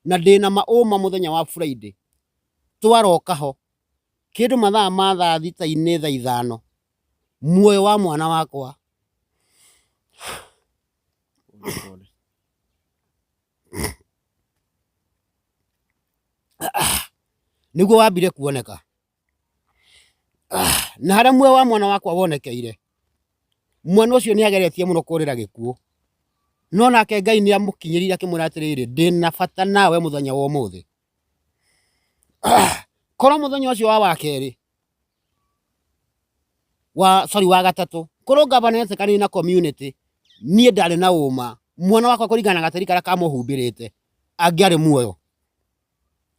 Na ndĩna ma ũma mũthenya wa Friday twaroka ho kĩndũ mathaa ma thaa thita-inĩ, thaa 5, muoyo wa mwana wakwa Pole. Nĩguo wambire kuoneka. Na harĩa muoyo wa mwana wakwa wonekeire, mwana ũcio nĩ ageretie mũno kũrĩra gĩkuũ, no nake Ngai nĩ amũkinyĩrire akĩmwĩra atĩrĩrĩ, ndĩna bata nawe mũthenya wa ũmũthĩ. Korwo mũthenya ũcio wa wakerĩ wa, sorry, wa gatatũ, korwo ngavana etĩkanĩire na community, niĩ ndarĩ na ũma mwana wakwa kũringana na gatĩri karĩa kamũhumbĩrĩte angĩarĩ muoyo,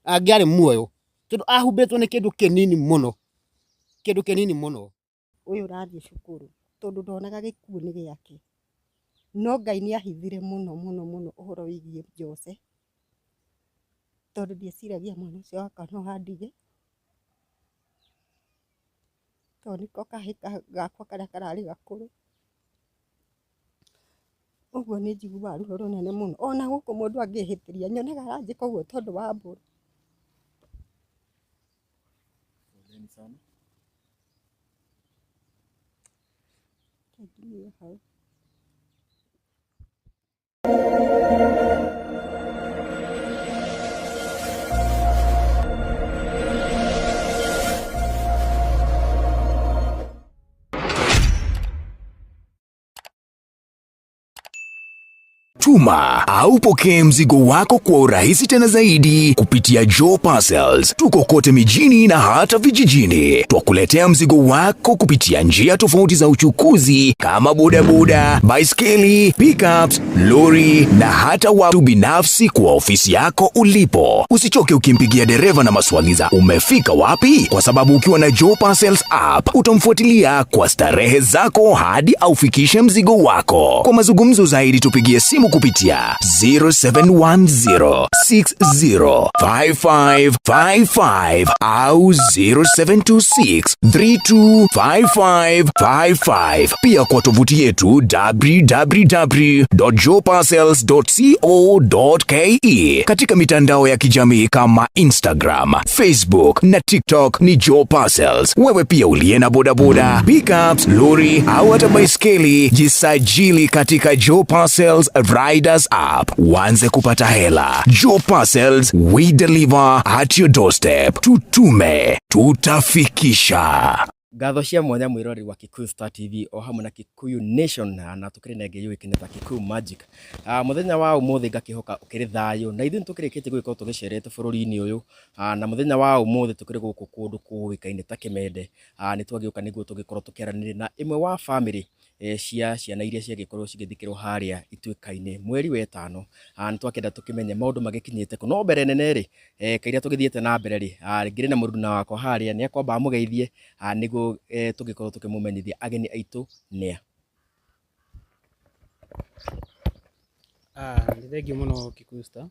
angĩarĩ muoyo, tondũ ahumbĩtwo nĩ kĩndũ kĩnini mũno, kĩndũ kĩnini mũno. Ũyũ ũrathiĩ cukuru tondũ ndonaga gĩkuũ nĩ gĩake. No Ngai nĩ ahithire mũno mũno mũno ũhoro wĩgiĩ Jose, tondũ ndieciragia mwana ũcio wakwa no andige, tondũ nĩko kahĩĩ gakwa karĩa kararĩ gakũrũ. Ũguo nĩ njiguaga ruo rũnene mũno, ona gũkũ mũndũ angĩhĩtĩria nyonaga aranjĩka ũguo tondũ wa mbũri. Poleni sana. Reke nginyie hau. Tuma au pokee mzigo wako kwa urahisi tena zaidi kupitia Joe Parcels. Tuko kote mijini na hata vijijini. Twakuletea mzigo wako kupitia njia tofauti za uchukuzi kama bodaboda, baiskeli, pickups, lori na hata watu binafsi kwa ofisi yako ulipo. Usichoke ukimpigia dereva na maswali za umefika wapi, kwa sababu ukiwa na Joe Parcels app utamfuatilia kwa starehe zako hadi aufikishe mzigo wako. Kwa mazungumzo zaidi tupigie simu kupitia 0710605555 au 0726325555. Pia kwa tovuti yetu www.joeparcels.co.ke. Katika mitandao ya kijamii kama Instagram, Facebook na TikTok ni Joe Parcels. Wewe pia uliye na bodaboda, pickups, lori au hata baiskeli, jisajili katika Joe Parcels Riders app uanze kupata hela. Joe Parcels, we deliver at your doorstep. Tutume, tutafikisha. Ngatho cia mwanya mwiroreri wa Kikuyu Star TV o hamwe na Kikuyu Nation, na tukiri na ĩngĩ yũĩkaine ta Kikuyu Magic. Mũthenya wa ũmũthĩ ngakĩhoka ũkĩrĩ thayũ na ithuĩ nĩtũkĩrĩkĩtie gũgĩkorwo tũgĩcerete bũrũri-inĩ ũyũ, na mũthenya wa ũmũthĩ tũkĩrĩ gũkũ kũndũ kũĩkaine ta Kĩmende. Nĩtwagĩũka nĩguo tũgĩkorwo tũkĩaranĩria na ĩmwe wa bamĩrĩ cia ciana iria ciagĩkorwo cigĩthikĩrwo harĩa Ituĩka-inĩ mweri wa ĩtano. Nĩtwakĩenda tũkĩmenye maũndũ magĩkinyĩte kũ, no mbere nene rĩ, kaira tũgĩthiĩte na mbere rĩ, ngĩrĩ na mũruna wakwa harĩa, nĩ akwamba amũgeithie, nĩguo tũgĩkorwo tũkĩmũmenyithia ageni aitũ nĩa. Nĩ thengiũ mũno Kikuyu Star.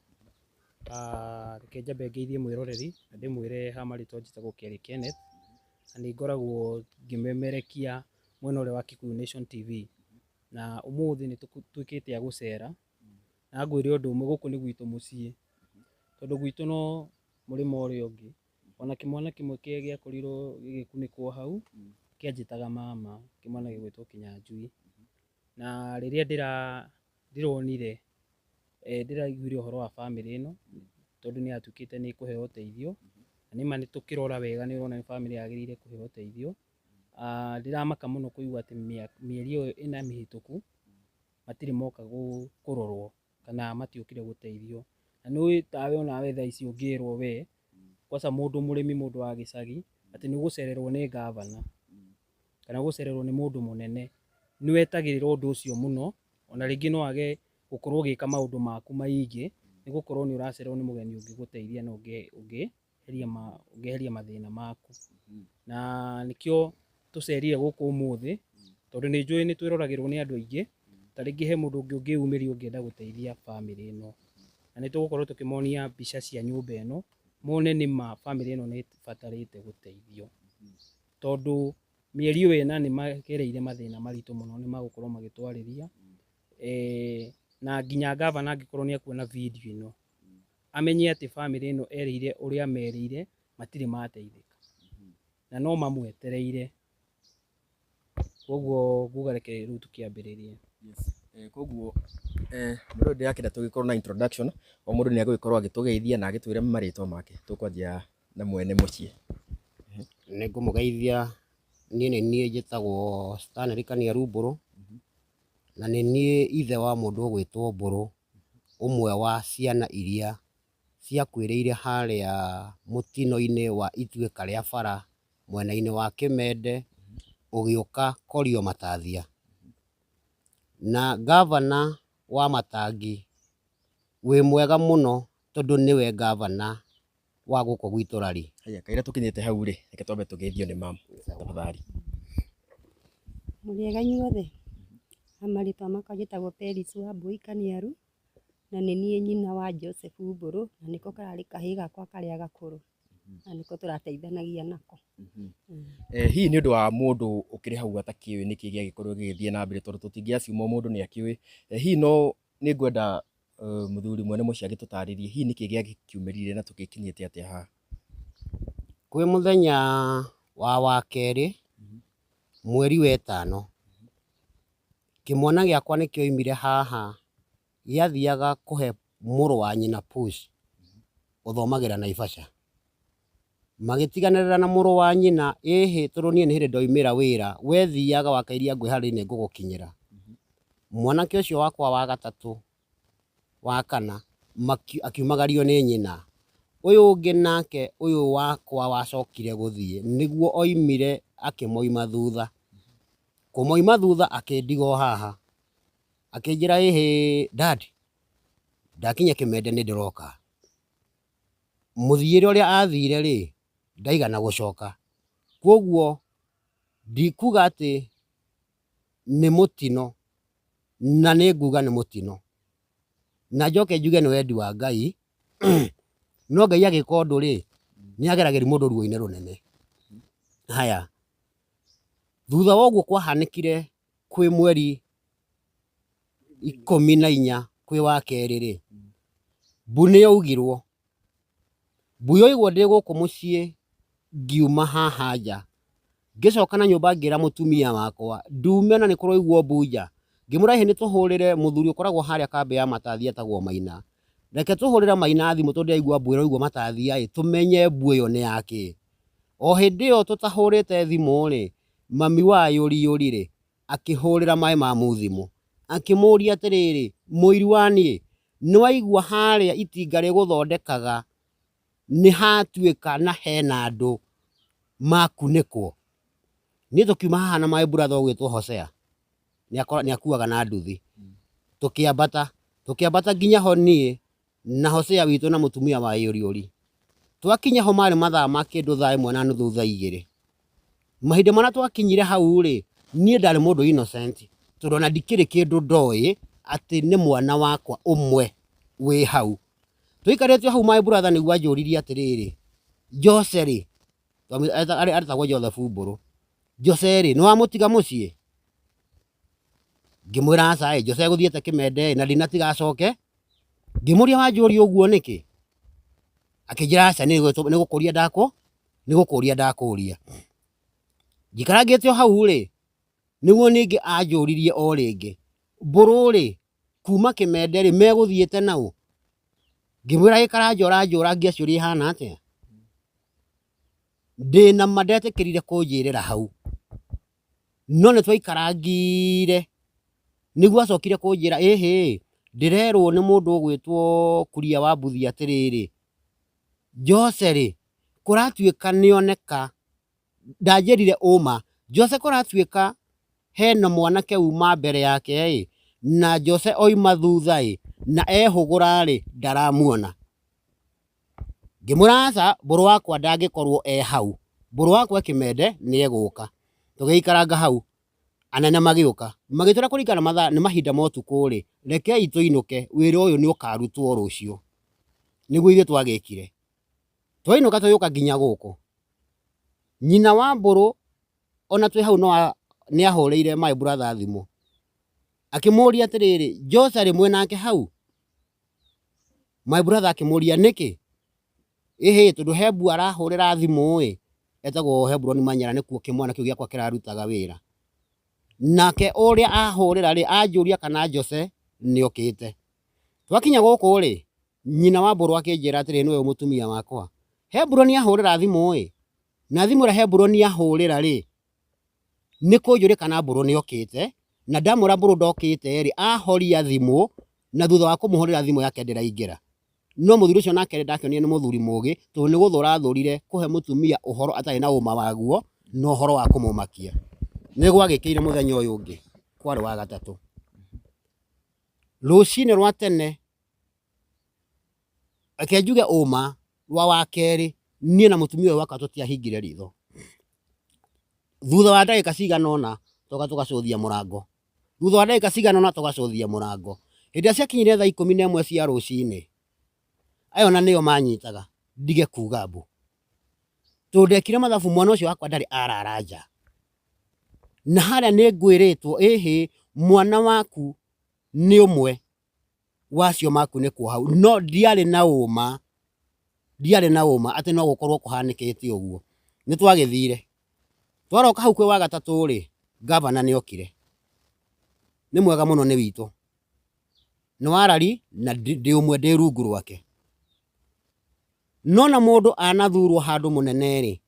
Reke njambe ngeithie mwĩroreri na ndĩmwĩre ha marĩtwa njĩtagwo Kerĩ Kenneth, na nĩ ngoragwo ngĩmemerekia mwena ũrĩa wa Kikuyu Nation TV. Na ũmũthĩ nĩ tũtuĩkĩte a gũcera, na ngwĩre ũndũ ũmwe, gũkũ nĩ gwitũ mũciĩ, tondũ gwitũ no mũrĩmo ũrĩa ũngĩ. Ona kĩmwana kĩmwe gĩakorirwo gĩgĩkunĩkwo hau, kĩanjĩtaga mama, kĩmwana gĩgwĩtwo Kĩnyanjui. Na rĩrĩa ndĩronire, ndĩraiguire ũhoro wa bamĩrĩ ĩno, tondũ nĩ yatuĩkĩte nĩ ĩkũheo ũteithio, na nĩma nĩ tũkĩrora wega nĩ ũrona nĩ bamĩrĩ yagĩrĩire kũheo ũteithio. Ndĩramaka mũno kũigua atĩ mĩeri ĩyo 4 mĩhĩtũku matirĩ moka kũrorwo kana matiokire gũteithio. Na nĩ ũĩ tawe onawe thaa ici ũngĩrwo we, kwanza mũndũ mũrĩmi, mũndũ wa gĩcagi, atĩ nĩ ũgũcererwo nĩ ngavana kana gũcererwo nĩ mũndũ mũnene, nĩ wetagĩrĩra ũndũ ũcio mũno, ona rĩngĩ no age gũkorwo ũgĩka maũndũ maku maingĩ, nĩ gũkorwo nĩ ũracererwo nĩ mũgeni ũngĩgũteithia na ũngĩeheria mathĩna maku. Na nĩkĩo tũcerire gũkũ ũmũthĩ, tondũ nĩ njũĩ nĩ twĩroragĩrwo nĩ andũ aingĩ, ta rĩngĩ he mũndũ ũngĩ ũngĩyumĩria ũngĩenda gũteithia bamĩrĩ ĩno. Na nĩ tũgũkorwo tũkĩmonia mbica cia nyũmba ĩno, mone nĩ ma bamĩrĩ ĩno nĩ ĩbatarĩte gũteithio. Tondũ mĩeri ĩyo 4 nĩ magereire mathĩna maritũ mũno, nĩ magũkorwo magĩtwarĩria. Na nginya ngavana angĩkorwo nĩ ekuona video ĩno, Amenye atĩ bamĩrĩ ĩno erĩire ũrĩa merĩire matirĩ mateithĩka na no mamwetereire. Koguo nguga reke rĩu tũkĩambĩrĩrie. Yes. Koguo mũndũ ndĩrakĩenda tũgĩkorwo na introduction, o mũndũ nĩ agũgĩkorwo agĩtũgeithia na agĩtwĩre marĩtwa make. Tũkwanjia na mwene mũciĩ. Nĩ ngũmũgeithia, niĩ nĩ niĩ njĩtagwo Stanley Kaniaru Mbũrũ, na nĩ niĩ ithe wa mũndũ ũgwĩtwo Mbũrũ, ũmwe wa ciana iria ciakuĩrĩire harĩa mũtino-inĩ wa ituĩka rĩa bara mwena-inĩ wa Kĩmende ũgĩũka Korio Matathia. Na ngavana wa Matangi wĩ mwega mũno tondũ nĩwe ngavana wa gũkũ gwitũ Lari. Haya, kaira tũkinyĩte hau rĩ, reke twambe tũgeithio nĩ mam tafadhali. Mũrĩega inyuothe? Ha marĩtwa makwa njĩtagwo Peris Wambui Kaniaru, na nĩ niĩ nyina wa Joseph Mbũrũ, na nĩko kararĩ kahĩĩ gakwa karĩa gakũrũ, na nĩko tũrateithanagia nako. Hihi nĩ ũndũ wa mũndũ ũkĩrĩ hau atakĩũĩ nĩkĩ gĩagĩkorwo gĩgĩthiĩ na mbere, tondũ tũtingĩ assume o mũndũ nĩ akĩũĩ. Hihi no nĩ ngwenda mũthuri mwene mũciĩ agĩtũtarĩrie hihi nĩkĩ gĩagĩkiumĩrire na tũgĩkinyĩte atĩa haha? Kwĩ mũthenya wa wakerĩ, mweri wa ĩtano, kĩmwana gĩakwa nĩ kĩoimire haha gĩathiaga kũhe mũrũ wa nyina push ũthomagĩra Naivasha. Magĩtiganĩrĩra na mũrũ wa nyina, ĩhĩ tondũ niĩ nĩ hĩndĩ ndoimĩra wĩra, we thiaga wakairia ngwĩharĩria nĩ ngũgũkinyĩra. Mwanake ũcio wakwa wa gatatũ, wa kana, akiumagario nĩ nyina. Ũyũ ũngĩ nake, ũyũ wakwa wacokire gũthiĩ, nĩguo oimire akĩmoima thutha. Kũmoima thutha akĩndiga o haha. Akĩnjĩra ĩhĩ dad, ndakinya Kĩmende nĩ ndĩroka. Mũthiĩre ũrĩa athire rĩ, ndaigana gũcoka. Koguo ndikuga atĩ nĩ mũtino, na nĩ nguga nĩ mũtino. Na njoke njuge nĩ wendi wa Ngai, no Ngai agĩka ũndũ rĩ, nĩ ageragĩria mũndũ ruo-inĩ rũnene. Haya, thutha wa ũguo kwahanĩkire kwĩ mweri 14 kwĩ wa kerĩ rĩ, mbu nĩ yaugirwo. Mbu yoigwo ndĩ gũkũ mũciĩ ngiuma haha nja, ngĩcoka na nyũmba ngĩra mũtumia wakwa ndume na nĩ kũraigwo mbu nja. Ngĩmwĩra ĩhĩ nĩ tũhũrĩre mũthuri ũkoragwo harĩa kambĩ ya Matathia etagwo Maina. Reke tũhũrĩre Maina thimũ tondũ ndĩraigua mbu ĩraigwo Matathia ĩ, tũmenye mbu ĩyo nĩ yakĩ. O hĩndĩ ĩyo tũtahũrĩte thimũ rĩ, mami wa Yũri Yũri rĩ, akĩhũrĩra maĩ mamu thimũ, akĩmũria atĩrĩrĩ, mũiru wa niĩ, nĩwaigua harĩa itinga rĩgũthondekaga nĩ hatuĩka na hena andũ makunĩkwo? Niĩ tũkiuma haha na my brother ũgwĩtwo Hosea, nĩ akuaga na nduthi. Tũkĩambata, tũkĩambata nginya ho niĩ na Hosea witũ na mũtumia wa Yũriũri. Twakinya ho marĩ mathaa ma kĩndũ thaa ĩmwe na nuthu, thaa igĩrĩ. Mahinda marĩa twakinyire hau rĩ, niĩ ndarĩ mũndũ innocent, tondũ ona ndikĩrĩ kĩndũ ndoĩ atĩ nĩ mwana wakwa ũmwe wĩ hau. Tũikarĩte hau my brother nĩguo anjũririe atĩrĩrĩ, Jose rĩ, aretagwo Joseph Mbũrũ, Jose rĩ, nĩ wamũtiga mũciĩ? Ngĩmwĩra aca ĩ, Jose egũthiĩte Kĩmende ĩ, na ndinatiga acoke. Ngĩmũria wanjũria ũguo nĩkĩ? Akĩnjĩra aca nĩ gũkũria ndakũ, nĩ gũkũria ndakũria. Njikarangĩte o hau rĩ, nĩguo ningĩ anjũririe o rĩngĩ, Mbũrũ rĩ, kuma Kĩmende rĩ, megũthiĩte naũ? Ngĩmwĩra ĩ Karanja ũranjũra ngĩaciũria ĩhana atĩa? Ndĩna ma ndetĩkĩrire kũnjĩrĩra hau. No nĩ twaikarangire nĩguo acokire kũnjĩra ĩhĩ, ndĩrerwo nĩ mũndũ ũgwĩtwo Kuria wa Mbuthi atĩrĩrĩ, Jose rĩ, kũratuĩka nĩoneka, ndanjĩrire ũma, Jose kũratuĩka hena mwanake uma mbere yake ĩ, na Jose oima thutha ĩ, na ehũgũra rĩ, ndaramuona. Ngĩmwĩra aca, mbũrũ wakwa ndangĩkorwo e hau, mbũrũ wakwa e Kĩmende nĩ egũka. Tũgĩikaranga hau, anene magĩũka, magĩtwĩra kũringana na mathaa nĩ mahinda ma ũtukũ rĩ, rekei tũinũke, wĩra ũyũ nĩ ũkarutwo rũciũ. Nĩguo ithuĩ twagĩkire. Twainũka tũgĩũka nginya gũkũ. Nyina wa mbũrũ ona twĩ hau no nĩ ahũrĩire my brother thimũ, akĩmũria atĩrĩrĩ, Jose arĩ mwĩ nake hau? My brother akĩmũria nĩkĩ? Ĩhĩ tondũ he mbua arahũrĩra thimũ ĩ, etagwo Hebron Manyara nĩkuo kĩmwana kĩu gĩakwa kĩrarutaga wĩra. Nake ũrĩa ahũrĩra rĩ, anjũria kana Jose nĩ okĩte. Twakinya gũkũ rĩ, nyina wa Mbũrũ akĩnjĩra atĩrĩ, nĩwe mũtumia wakwa. Hebron ahũrĩra thimũ ĩ, na thimũ ĩrĩa Hebron ahũrĩra rĩ, nĩ kũnjũria kana Mbũrũ nĩ okĩte, na ndamwĩra Mbũrũ ndokĩte rĩ, ahoria thimũ, na thutha wa kũmũhũrĩra thimũ yake ndĩraingĩra. No mũthuri ũcio nake ndakĩonire nĩ mũthuri mũgĩ, tondũ nĩ gũthũra athũrire kũhe mũtumia ũhoro atarĩ na ũma waguo, na ũhoro wa kũmũmakia. Nĩ gwagĩkĩire mũthenya ũyũ ũngĩ, kwarĩ wa gatatũ. Rũcinĩ rwa tene, reke njuge ũma, rwa wa kerĩ, niĩ na mũtumia ũyũ wakwa tũtiahingire ritho. Thutha wa ndagĩka cigana ũna, twoka tũgacũthia mũrango. Thutha wa ndagĩka cigana ũna tũgacũthia mũrango. Hĩndĩ ĩrĩa ciakinyire thaa 11 cia rũcinĩ, ayo na nĩo manyitaga ndige kuga mbu. Tondũ ndekire mathabu mwana ũcio wakwa ndarĩ arara nja. Na harĩa nĩ ngwĩrĩtwo ĩhĩ mwana waku nĩ ũmwe wacio makunĩkwo hau. No ndiarĩ na ũma, ndiarĩ na ũma atĩ no gũkorwo kũhanĩkĩte ũguo. Nĩ twagĩthire. Twaroka hau kwĩ wa gatatũ rĩ, ngavana nĩ okire. Nĩ mwega mũno nĩ witũ. Nĩ warari na ndĩ ũmwe ndĩ rungu rwake. No na mũndũ anathurwo handũ mũnene rĩ,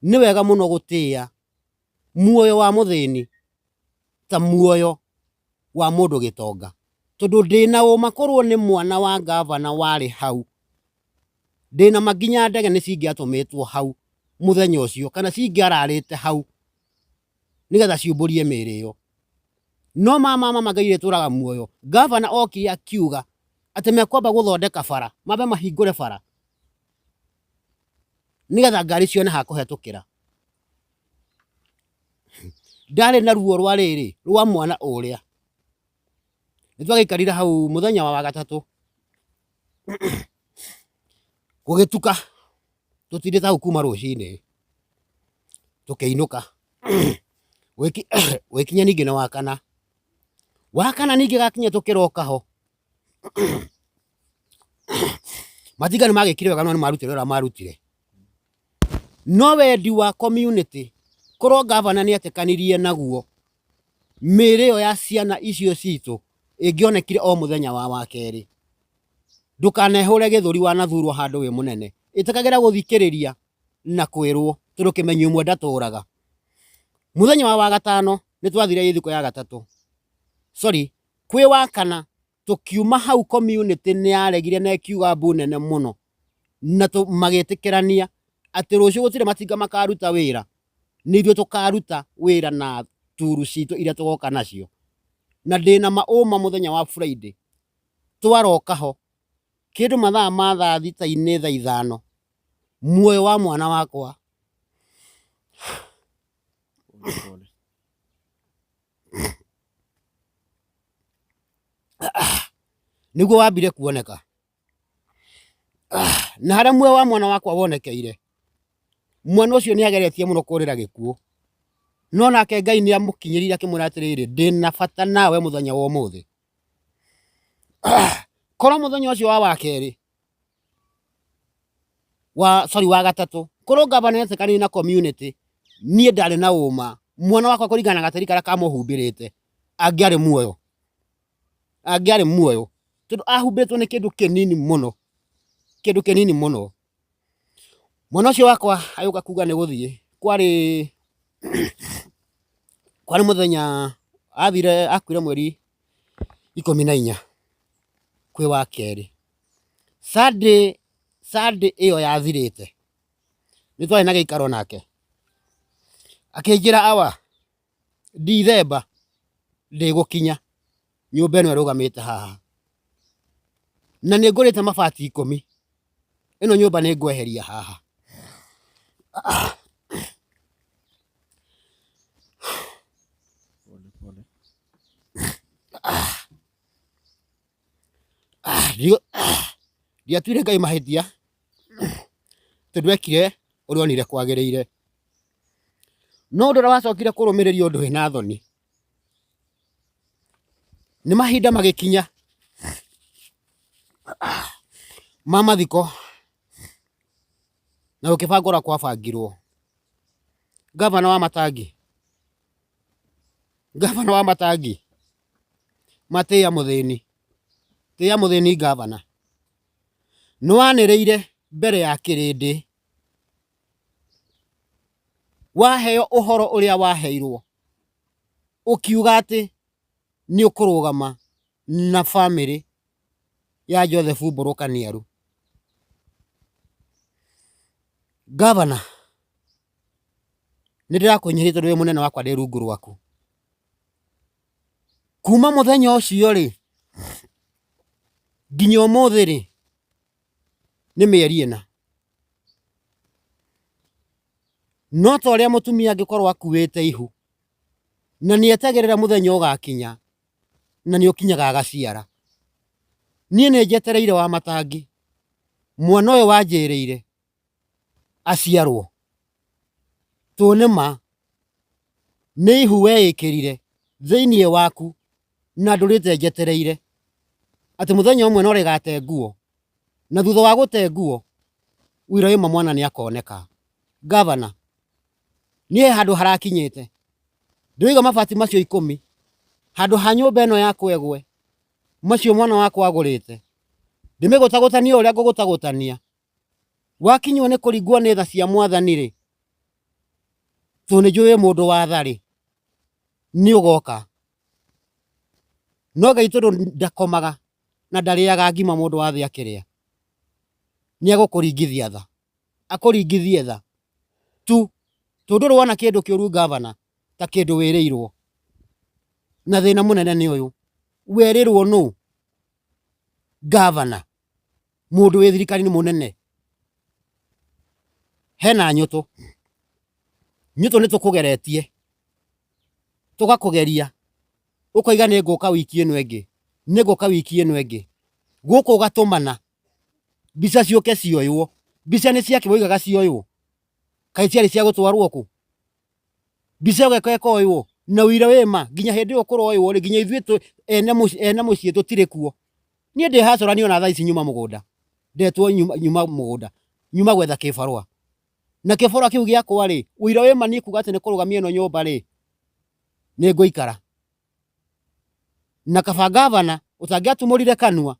nĩ wega mũno gũtĩa muoyo wa mũthĩni ta muoyo wa mũndũ gĩtonga. Tondũ ndĩna ũma korwo nĩ mwana wa ngavana warĩ hau, ndĩna ma nginya ndege nĩ cingĩatũmĩtwo hau mũthenya ũcio, kana cingĩararĩte hau nĩgetha ciumbũrie mĩĩrĩ ĩyo. No mama mama Ngai ĩrĩtũraga muoyo, ngavana okire akiuga atĩ mekwamba gũthondeka bara, mambe mahingũre bara nĩgetha ngari cione ha kũhetũkĩra. Ndarĩ na ruo rwa rĩrĩ, rwa mwana ũrĩa. Nĩ twagĩikarire hau mũthenya wa gatatũ, gũgĩtuka, tũtindĩte hau kuma rũcinĩ, tũkĩinũka. Gũgĩkinya ningĩ nĩ wakana, wakana ningĩ gakinya tũkĩroka ho, matinga nĩ magĩkire wega no nĩ marutire ũrĩa marutire. No wendi wa community, korwo ngavana nĩ etĩkanirie naguo, mĩĩrĩ ĩyo ya ciana icio citũ ĩngĩonekire o mũthenya wa wakerĩ. Ndũkanehũre gĩthũri wanathurwo handũ wĩ mũnene. Ĩtĩkagĩra gũthikĩrĩria na kwĩrwo tondũ kĩmenyi ũmwe ndatũraga. Mũthenya wa wagatano nĩ twathire ĩ thikũ ya gatatũ. Sorry, kwĩ wakana tũkiuma hau community nĩ yaregire na ĩkiuga mbu nene mũno na magĩtĩkĩrania atĩ rũciũ gũtirĩ matinga makaruta wĩra, nĩ ithuĩ tũkaruta wĩra na turu citũ iria tũgoka nacio. Na ndĩna ma ũma mũthenya wa Friday twaroka ho kĩndũ mathaa ma thaa thita-inĩ thaa ithano, muoyo wa mwana wakwa nĩguo wambire kuoneka. Na harĩa muoyo wa mwana wakwa wonekeire, mwana ũcio nĩ ageretie mũno kũrĩra gĩkuũ, no nake Ngai nĩ amũkinyĩrire akĩmwĩra atĩrĩrĩ, ndĩna bata nawe mũthenya wa ũmũthĩ. Korwo mũthenya ũcio wa wakerĩ, wa sorry wa gatatũ, korwo ngavana nĩetĩkanĩire na community, niĩ ndarĩ na ũma mwana wakwa kũringana na gatĩri karĩa kamũhumbĩrĩte angĩarĩ muoyo. Angĩarĩ muoyo tondũ ahumbĩtwo nĩ kĩndũ kĩnini mũno, kĩndũ kĩnini mũno. Mwana ũcio wakwa agĩũka kuga nĩ gũthiĩ, kwarĩ kwarĩ mũthenya athire akuire mweri 14 kwĩ wa kerĩ. Sunday Sunday ĩyo yathirĩte nĩ twarĩ na gĩikaro nake, akĩnjĩra awa Ndithemba ndĩgũkinya nyũmba ĩno ĩrũgamĩte haha, na nĩ ngũrĩte mabati 10, ĩno nyũmba nĩ ngweheria haha. Ndiatuire Ngai mahĩtia tondũ ekire ũrĩa onire kwagĩrĩire. No ũndũ ũrĩa wacokire kũrũmĩrĩria ũndũ wĩna thoni, nĩ mahinda magĩkinya. Ma mathiko na gũkĩbangwo ũrĩa kwabangirwo, ngavana wa Matangi, ngavana wa Matangi, matĩĩa mũthĩni, tĩĩa mũthĩni ngavana. Nĩ wanĩrĩire mbere ya kĩrĩndĩ, waheo ũhoro ũrĩa waheirwo, ũkiuga atĩ nĩ ũkũrũgama na bamĩrĩ ya Joseph Mbũrũ Kaniaru. Ngavana, nĩ ndĩrakũnyihĩria tondũ wĩ mũnene wakwa ndĩ rungu rwaku. Kuma mũthenya ũcio rĩ, nginya ũmũthĩ rĩ, nĩ mĩeri ĩna. No ta ũrĩa mũtumia angĩkorwo akuĩte ihu, na nĩ etagĩrĩra mũthenya ũgakinya, na nĩ ũkinyaga agaciara. Niĩ nĩ njetereire wa Matangi, mwana ũyũ wanjĩrĩire aciarwo. Tũ nĩ ma, nĩ ihu weĩkĩrire thĩiniĩ waku na ndũrĩte njetereire atĩ mũthenya ũmwe no rĩgate nguo, na thutha wa gũte nguo, ũira wĩma mwana nĩ akoneka. Gavana, niĩ he handũ harakinyĩte, ndĩroiga mabati macio ikũmi, handũ ha nyũmba ĩno yakwa ĩgwe, macio mwana wakwa agũrĩte, ndĩmĩgũtagũtanie ũrĩa ngũgũtagũtania, wakinywo nĩ kũringwo nĩ tha cia mwathani rĩ, tondũ nĩ njũĩ wĩ mũndũ wa tha rĩ, nĩ ũgoka. No Ngai tondũ ndakomaga na ndarĩaga ngima mũndũ wa thĩ akĩrĩa, nĩ egũkũringithia tha, akũringithie tha tu, tondũ ndũrĩ wona kĩndũ kĩũru ngavana ta kĩndũ wĩrĩirwo. Na thĩna mũnene nĩ ũyũ, werĩrwo nũ? Ngavana, mũndũ wĩ thirikari-inĩ mũnene. Hena nyũtũ, nyũtũ nĩ tũkũgeretie, tũgakũgeria, ũkoiga nĩ ngũka wiki ĩno ĩngĩ, nĩ ngũka wiki ĩno ĩngĩ, gũkũ ũgatũmana mbica ciũke cioywo, mbica nĩ ciakĩ woigaga cioywo, kaĩ ciarĩ cia gũtwarwo kũ? Mbica ĩyo ĩkoywo na ũira wĩ ma nginya hĩndĩ ĩyo kũroywo rĩ, nginya ithuĩ ene mũciĩ tũtirĩ kuo. Niĩ ndĩ hacorani ona thaa ici nyuma mũgũnda, ndetwo nyuma mũgũnda, nyuma gwetha kĩbarũa. Na kĩbarũa kĩu gĩakwa rĩ, ũira wĩ ma niĩ kuga atĩ nĩ kũrũgamia ĩno nyũmba rĩ, nĩ ngũikara. Na kaba ngavana ũtangĩatumũrire kanua,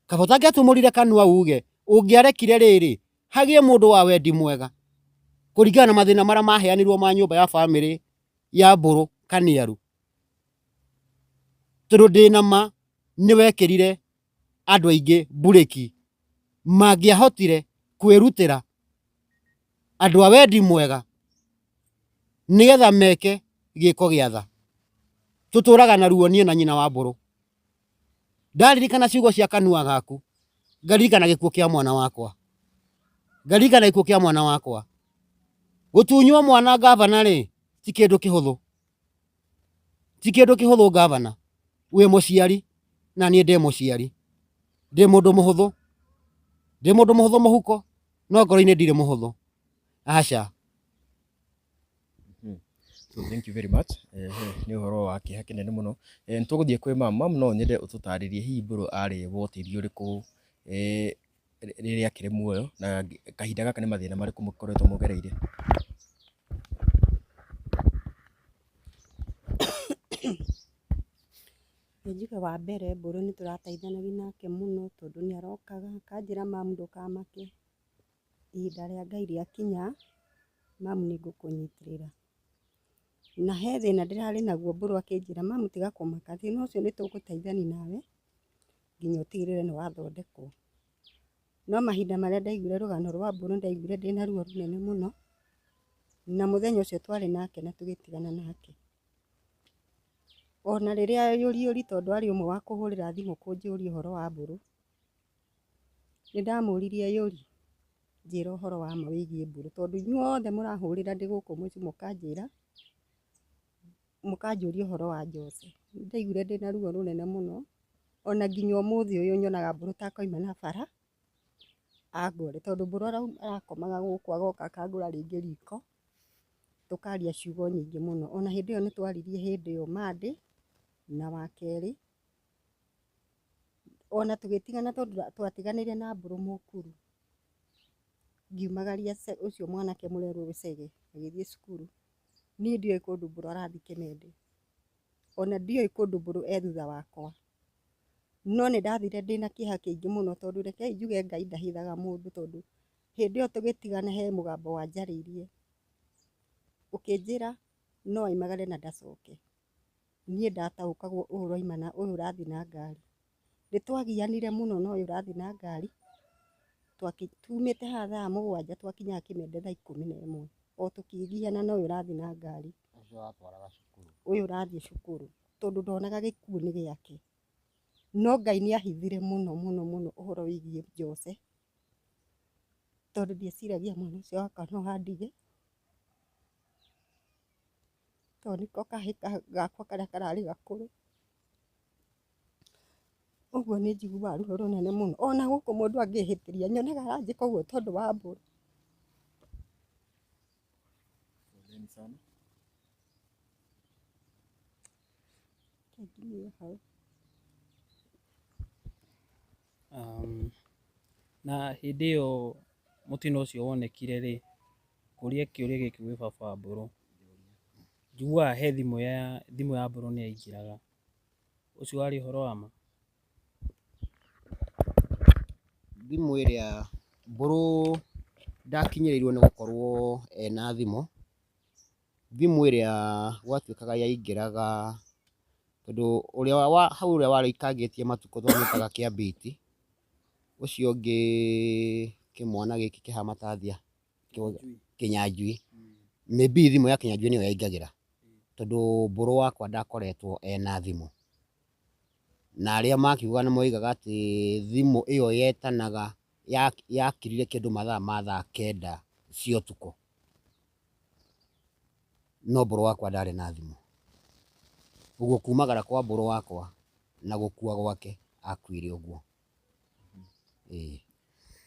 kaba ũtangĩatumũrire kanua uge, ũngĩarekire rĩrĩ, hagĩe mũndũ wa wendi mwega, kũringana na mathĩna marĩa maheanirwo ma nyũmba ya bamĩrĩ ya Mbũrũ Kaniaru. Tondũ ndĩna ma nĩ wekĩrire andũ aingĩ mburĩki mangĩahotire kwĩrutĩra andũ a wendi mwega nĩgetha meke gĩko gĩa tha. Tũtũraga na ruo niĩ na nyina wa Mbũrũ. Ndaririkana ciugo cia kanua gaku, ngaririkana gĩkuũ kĩa mwana wakwa, ngaririkana gĩkuũ kĩa mwana wakwa. Gũtunywo mwana ngavana rĩ, ti kĩndũ kĩhũthũ, ti kĩndũ kĩhũthũ ngavana. Wĩ mũciari na niĩ ndĩ mũciari, ndĩ mũndũ mũhũthũ, ndĩ mũndũ mũhũthũ mũhuko, no ngoro-inĩ ndirĩ mũhũthũ, aca. So thank you very much. Nĩ ũhoro wa kĩeha kĩnene mũno. Nĩ tũgũthiĩ kwĩ mam. Mam no nyende ũtũtarĩrie hihi Mbũrũ arĩ wa ũteithio ũrĩkũ rĩrĩa akĩrĩ muoyo na kahinda gaka nĩ mathĩna marĩkũ mũkoretwo mũgereire? Nĩ njuge wa mbere Mbũrũ nĩ tũrateithanagia nake mũno tondũ nĩ arokaga akanjĩra mam ndũkamake, ihinda rĩa Ngai rĩakinya mam nĩ ngũkũnyitĩrĩra. Na he thĩna ndĩrarĩ naguo Mbũrũ akĩnjĩra mam tiga kũmaka thĩna ũcio nĩ tũgũteithania nawe nginya ũtigĩrĩre nĩ wathondekwo. No mahinda marĩa ndaiguire rũgano rwa Mbũrũ ndaiguire ndĩna ruo rũnene mũno, na mũthenya ũcio twarĩ nake na tũgĩtigana nake. Ona rĩrĩa yũriũri tondũ arĩ ũmwe wa kũhũrĩra thimũ kũnjũria ũhoro wa Mbũrũ, nĩ ndamũririe yũri njĩra ũhoro wa ma wĩgiĩ Mbũrũ tondũ inyuothe mũrahũrĩra ndĩ gũkũ mũciĩ mũkanjĩra, mũkanjũria ũhoro wa Jose. Nĩ ndaiguire ndĩna ruo rũnene mũno, ona nginya ũmũthĩ ũyũ nyonaga Mbũrũ ta akoima na bara angore, tondũ Mbũrũ arakomaga gũkũ agoka akangũra rĩngĩ riko, tũkaria ciugo nyingĩ mũno. Ona hĩndĩ ĩyo nĩ twaririe hĩndĩ ĩyo Monday na wakerĩ, Ona tũgĩtigana tondũ twatiganĩire na Mbũrũ Mũkuru, ngiumagaria ũcio mwanake mũrerwo Chege agĩthiĩ cukuru. Niĩ ndioĩ kũndũ Mbũrũ arathiĩ Kĩmende, ona ndioĩ kũndũ Mbũrũ e thutha wakwa. No nĩ ndathire ndĩna kĩeha kĩingĩ mũno tondũ rekei njuge Ngai ndahithaga mũndũ tondũ hĩndĩ ĩyo tũgĩtigana he mũgambo wanjarĩirie ũkĩnjĩra no aimagare na ndacoke. Niĩ ndataũkagwo ũyũ ũraima na ũyũ ũrathiĩ na ngari. Nĩ twagianire mũno na ũyũ ũrathiĩ na ngari, tumĩte haha thaa 7 twakinyaga Kĩmende thaa 11 o tũkĩgiana na ũyũ ũrathiĩ na ngari. Ũcio watwaraga cukuru. Ũyũ ũrathiĩ cukuru tondũ ndonaga gĩkuũ nĩ gĩake. No Ngai nĩ ahithire mũno mũno mũno ũhoro wĩgiĩ Jose, tondũ ndieciragia mwana ũcio wakwa no andige, tondũ nĩko kahĩĩ gakwa karĩa kararĩ gakũrũ. Ũguo nĩ njiguaga ruo rũnene mũno, ona gũkũ mũndũ angĩhĩtĩria nyonaga aranjĩka ũguo tondũ wa Mbũrũ. Poleni sana. Reke nginyie hau. Na hĩndĩ ĩyo mũtino ũcio wonekire rĩ, ngũrie kĩũria gĩkĩ gwĩ baba wa Mbũrũ. Njiguaga he thimũ ya Mbũrũ nĩ yaingĩraga. Ũcio warĩ ũhoro wa ma? Thimũ ĩrĩa Mbũrũ ndakinyĩrĩirwo nĩ gũkorwo ena thimũ. Thimũ ĩrĩa gwatuĩkaga yaingĩraga tondũ ũrĩa wa hau ũrĩa warĩkangĩtie matukũ twamwĩtaga Kĩambiti, ũcio ũngĩ kĩmwana gĩkĩ kĩhana ta thia Kĩnyanjui. Maybe thimũ ya Kĩnyanjui nĩyo yaingagĩra tondũ Mbũrũ wakwa ndakoretwo ena thimũ. Na arĩa makiugaga nĩ moigaga atĩ thimũ ĩyo yetanaga yakirire kĩndũ mathaa ma thaa 9 cia ũtukũ. No Mbũrũ wakwa ndarĩ na thimũ. Ũguo kumagara kwa Mbũrũ wakwa na gũkua gwake akuire ũguo. Ĩĩ.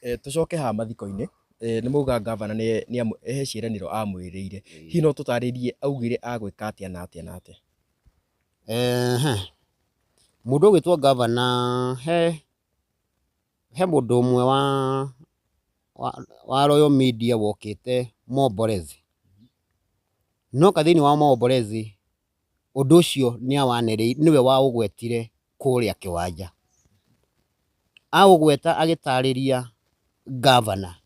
Tũcoke haha mathiko-inĩ, nĩ mwauga ngavana he ciĩranĩro amwĩrĩire. Hihi no tũtarĩrie augire agwĩka atĩa na atĩa na atĩa? Mũndũ ũgwĩtwo ngavana he mũndũ ũmwe wa Royal Media wokĩte Momborezi. Noka thĩinĩ wa Momborezi ũndũ ũcio nĩwe waũgwetire kũrĩa kĩwanja. Aũgweta agĩtarĩria ngavana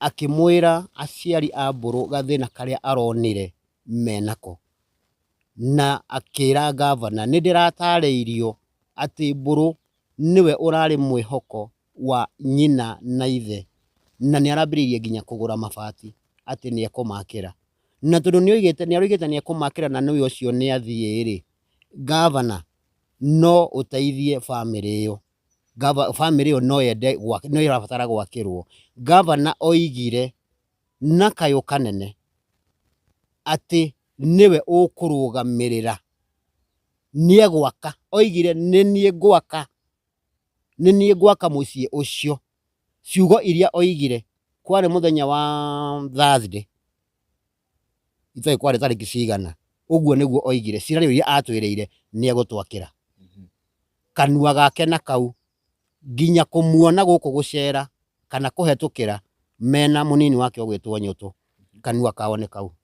akĩmwĩra aciari a Mbũrũ gathĩna karĩa aronire menako. Na akĩra ngavana nĩ ndĩratarĩirio atĩ Mbũrũ nĩwe ũrarĩ mwĩhoko wa nyina na ithe na nĩ arambĩrĩirie nginya kũgũra mabati atĩ nĩ ekũmakĩra. Na tondũ nĩ aroigĩte nĩ ekũmakĩra na nĩwe ũcio nĩ athiĩ rĩ, ngavana no ũteithie bamĩrĩ ĩyo. Bamĩrĩ ĩyo no yende no ĩrabatara gwakĩrwo. Ngavana oigire na kayũ kanene atĩ nĩwe ũkũrũgamĩrĩra, nĩ egwaka. Oigire nĩ niĩ ngwaka, nĩ niĩ ngwaka mũciĩ ũcio. Ciugo iria oigire kwarĩ mũthenya wa Thursday, itoĩ kwarĩ tarĩki cigana, ũguo nĩguo oigire. Ciĩranĩro iria atwĩrĩire nĩ egũtwakĩra. Kanua gake na kau nginya kũmuona gũkũ gũcera kana kũhetũkĩra mena mũnini wake ũgwĩtwo Nyũtũ, kanua kao nĩ kau.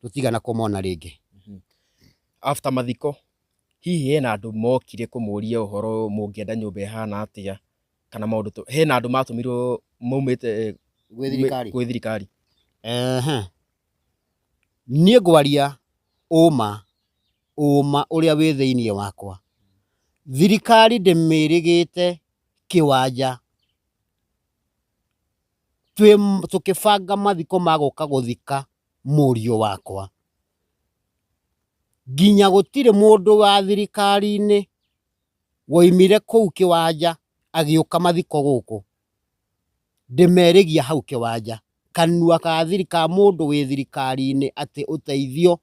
Tũtigana kũmona rĩngĩ. After mathiko, hihi hena andũ mokire kũmũria ũhoro mũngĩenda nyũmba ĩhana atĩa kana maũndũ hena andũ matũmirwo maumĩte Gwĩ thirikari? Gwĩ thirikari. Niĩ ngwaria ũma, ũma ũrĩa wĩ thĩinĩ wakwa. Thirikari ndĩmĩrĩgĩte kĩwanja tũkĩbanga mathiko ma gũka gũthika mũriũ wakwa. Nginya gũtirĩ mũndũ wa thirikari-inĩ woimire kũu kĩwanja agĩũka mathiko gũkũ. Ndĩmerĩgia hau kĩwanja. Kanua ka thiri ka mũndũ wĩ thirikari-inĩ atĩ ũteithio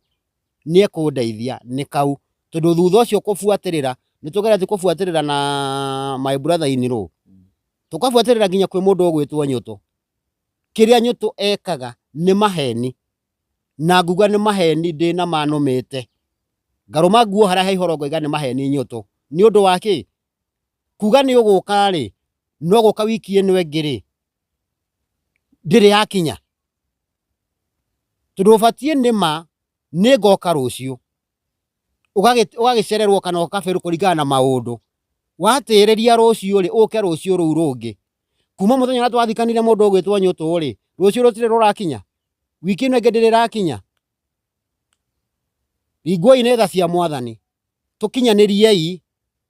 nĩ ekũndeithia nĩ kau. Tondũ thutha ũcio kũbuatĩrĩra, nĩ tũgeretie kũbuatĩrĩra na my brother in law. Tũkabuatĩrĩra nginya kwĩ mũndũ ũgwĩtwo Nyũtũ. Kĩrĩa Nyũtũ ekaga nĩ maheni. Na nguga nĩ maheni ndĩna ma nũmĩte. Ngarũma nguo harĩa he ihoro ngoiga nĩ maheni Nyũtũ. Nĩ ũndũ wa kĩ? Kuga nĩ ũgũka rĩ, no gũka wiki ĩno ĩngĩ rĩ, ndĩrĩ yakinya. Tondũ ũbatiĩ nĩ ma nĩ ngoka rũciũ. Ũgagĩcererwo kana ũkaberwo kũringana na maũndũ. Watĩrĩria rũciũ rĩ, ũke rũciũ rũu rũngĩ. Kuma mũthenya ũrĩa twathikanire mũndũ ũgwĩtwo Nyũtũ rĩ, rũciũ rũtirĩ rũrakinya? Wiki ĩno ĩngĩ ndĩrĩ ĩrakinya? Ringwoi nĩ tha cia mwathani. Tũkinyanĩriei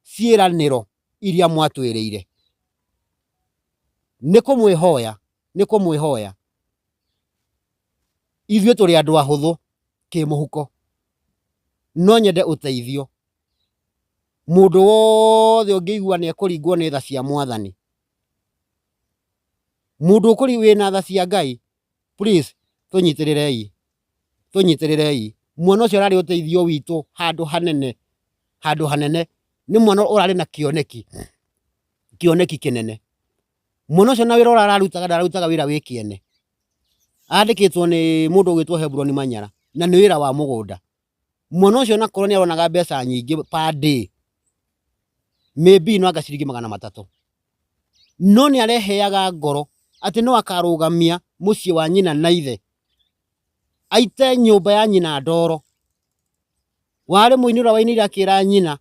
ciĩranĩro iria mwatwĩrĩire. Nĩ kũmwĩhoya, nĩ kũmwĩhoya. Ithuĩ tũrĩ andũ ahũthũ kĩmũhuko. No nyende ũteithio. Mũndũ wothe ũngĩigua nĩ ekũringwo nĩ tha cia mwathani, mũndũ ũkũri wĩna tha cia Ngai, please tũnyitĩrĩrei, tũnyitĩrĩrei. Mwana ũcio ararĩ ũteithio witũ handũ hanene, handũ hanene. Nĩ mwana ũrarĩ na kĩoneki, kĩoneki kĩnene. Mwana ũcio na wĩra ũrĩa ararutaga ndararutaga wĩra wĩ kĩene. Andĩkĩtwo nĩ mũndũ ũgwĩtwo Hebron Manyara na nĩ wĩra wa mũgũnda. Mwana ũcio onakorwo nĩ aronaga mbeca nyingĩ per day, maybe no anga ciringi 300. No nĩ areheaga ngoro atĩ no akarũgamia mũciĩ wa nyina na ithe, aite nyũmba ya nyina ndoro. Warĩ mũini ũrĩa wainĩire akĩra nyina,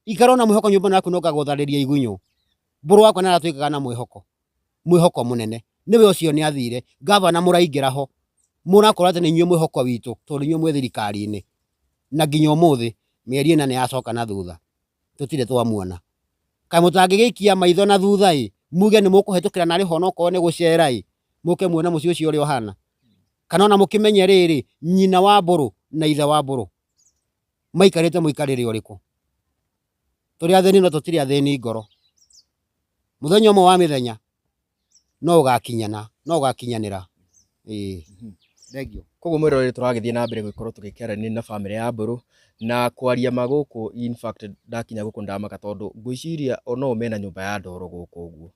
ikara na mwĩhoko nyũmba ĩno yaku no ngagũtharĩria igunyũ. Mbũrũ wakwa nĩ aratuĩkaga na mwĩhoko, mwĩhoko mũnene. Nĩwe ũcio nĩ athire, ngavana mũraingĩra ho, mũrakorwo atĩ nĩ inyuĩ mwĩhoko witũ tondũ inyuĩ mwĩ thirikari-inĩ. Na nginya ũmũthĩ mĩeri ĩna nĩ yacoka na thutha, tũtirĩ twamuona. Kaĩ mũtangĩgĩikia maitho na thutha ĩ, muge nĩ mũkũhetũkĩra narĩ ho onokorwo nĩ gũcera ĩ, mũke muone mũciĩ ũcio ũrĩa ũhana. Kana ona mũkĩmenye rĩrĩ, nyina wa Mbũrũ na ithe wa Mbũrũ maikarĩte mũikarĩre ũrĩkũ. Tũrĩ athĩni no tũtirĩ athĩni ngoro. Mũthenya ũmwe wa mĩthenya no ũgakinyana, no ũgakinyanĩra. Ĩĩ. Thengiũ. Koguo mwĩroreri tũragĩthiĩ na mbere gũgĩkorwo tũgĩkĩaranĩria na bamĩrĩ ya Mbũrũ na kwaria ma gũkũ in fact ndakinya gũkũ ndamaka tondũ ngwĩciria o no mena nyũmba ya ndoro gũkũ ũguo.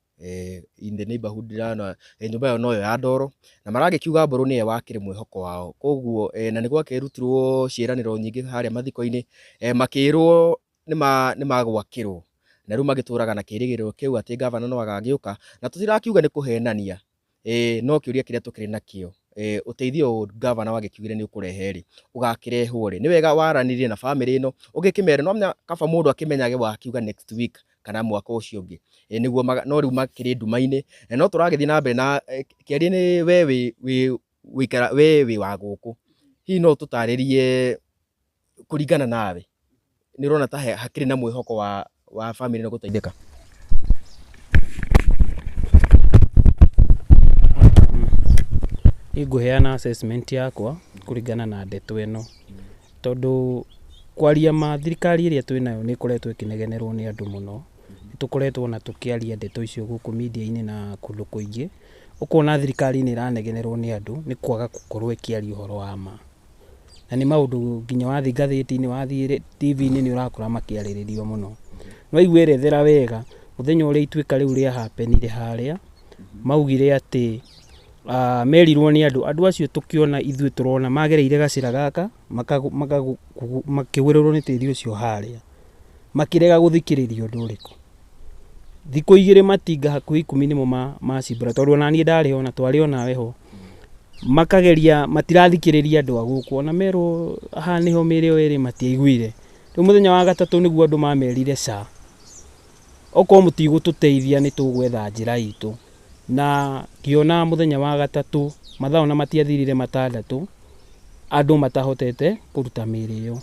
In the neighborhood ndĩrona nyũmba ĩyo noyo ya ndoro na maragĩkiuga Mbũrũ nĩye wakĩrĩ mwĩhoko wao koguo na nĩ gwakĩrutirwo ciĩranĩro nyingĩ harĩa mathiko-inĩ makĩrwo nĩ magwakĩrwo na rĩu magĩtũraga na kĩrĩgĩrĩro kĩu atĩ ngavana no agagĩũka na tũtirakiuga nĩ kũhenania no kĩũria kĩrĩa tũkĩrĩ nakĩo ũteithio ũyũ ngavana wagĩkiugire nĩ ũkũrehe rĩ ũgakĩrehwo rĩ nĩ wega waranĩrie na bamĩrĩ ĩno ũgĩkĩmere no kaba mũndũ akĩmenyage wakiuga next week kana mwaka ũcio ũngĩ nĩguo no rĩu makĩrĩ nduma-inĩ no tũragĩthiĩ na mbere na kĩaria nĩ we wĩ wĩ wĩikara we wĩ wa gũkũ hihi no ũtũtarĩrie kũringana nawe nĩ ũrona ta hakĩrĩ na mwĩhoko wa bamĩrĩ ĩno gũteithĩka? Niĩ ngũheana assessment yakwa kũringana na ndeto ĩno, tondũ kwaria ma thirikari ĩrĩa twĩnayo nĩ ĩkoretwo ĩkĩnegenerwo nĩ andũ mũno, nĩ tũkoretwo ona tũkĩaria ndeto icio gũkũ media-inĩ na kũndũ kũingĩ, ũkona thirikari nĩ ĩranegenerwo nĩ andũ nĩ kwaga gũkorwo ĩkĩaria ũhoro wa ma. Na nĩ maũndũ nginya wathiĩ ngathĩti-inĩ, wathiĩ TV-inĩ nĩ ũrakora makĩarĩrĩrio mũno. No waigua erethera wega, mũthenya ũrĩa ituĩka rĩu rĩa happen ire harĩa, maugire atĩ merirwo nĩ andũ, andũ acio tũkĩona ithuĩ tũrona magereire gacĩra gaka, makĩgũrĩrwo nĩ tĩri ũcio harĩa, makĩrega gũthikĩrĩria ũndũ ũrĩkũ. Thikũ igĩrĩ matinga hakuhĩ 10 nĩmo macimbũra, tondũ ona niĩ ndarĩ ho na twarĩ onawe ho, makageria matirathikĩrĩria andũ a gũkũ, ona merwo haha nĩho mĩĩrĩ ĩyo ĩrĩ matiaiguire. Rĩu mũthenya wa gatatũ nĩguo andũ mamerire ca, okorwo mũtigũtũteithia nĩ tũgwetha njĩra itũ. Na ngĩona mũthenya wa gatatũ mathaa ona matiathirire 6 andũ matahotete kũruta mĩĩrĩ ĩyo.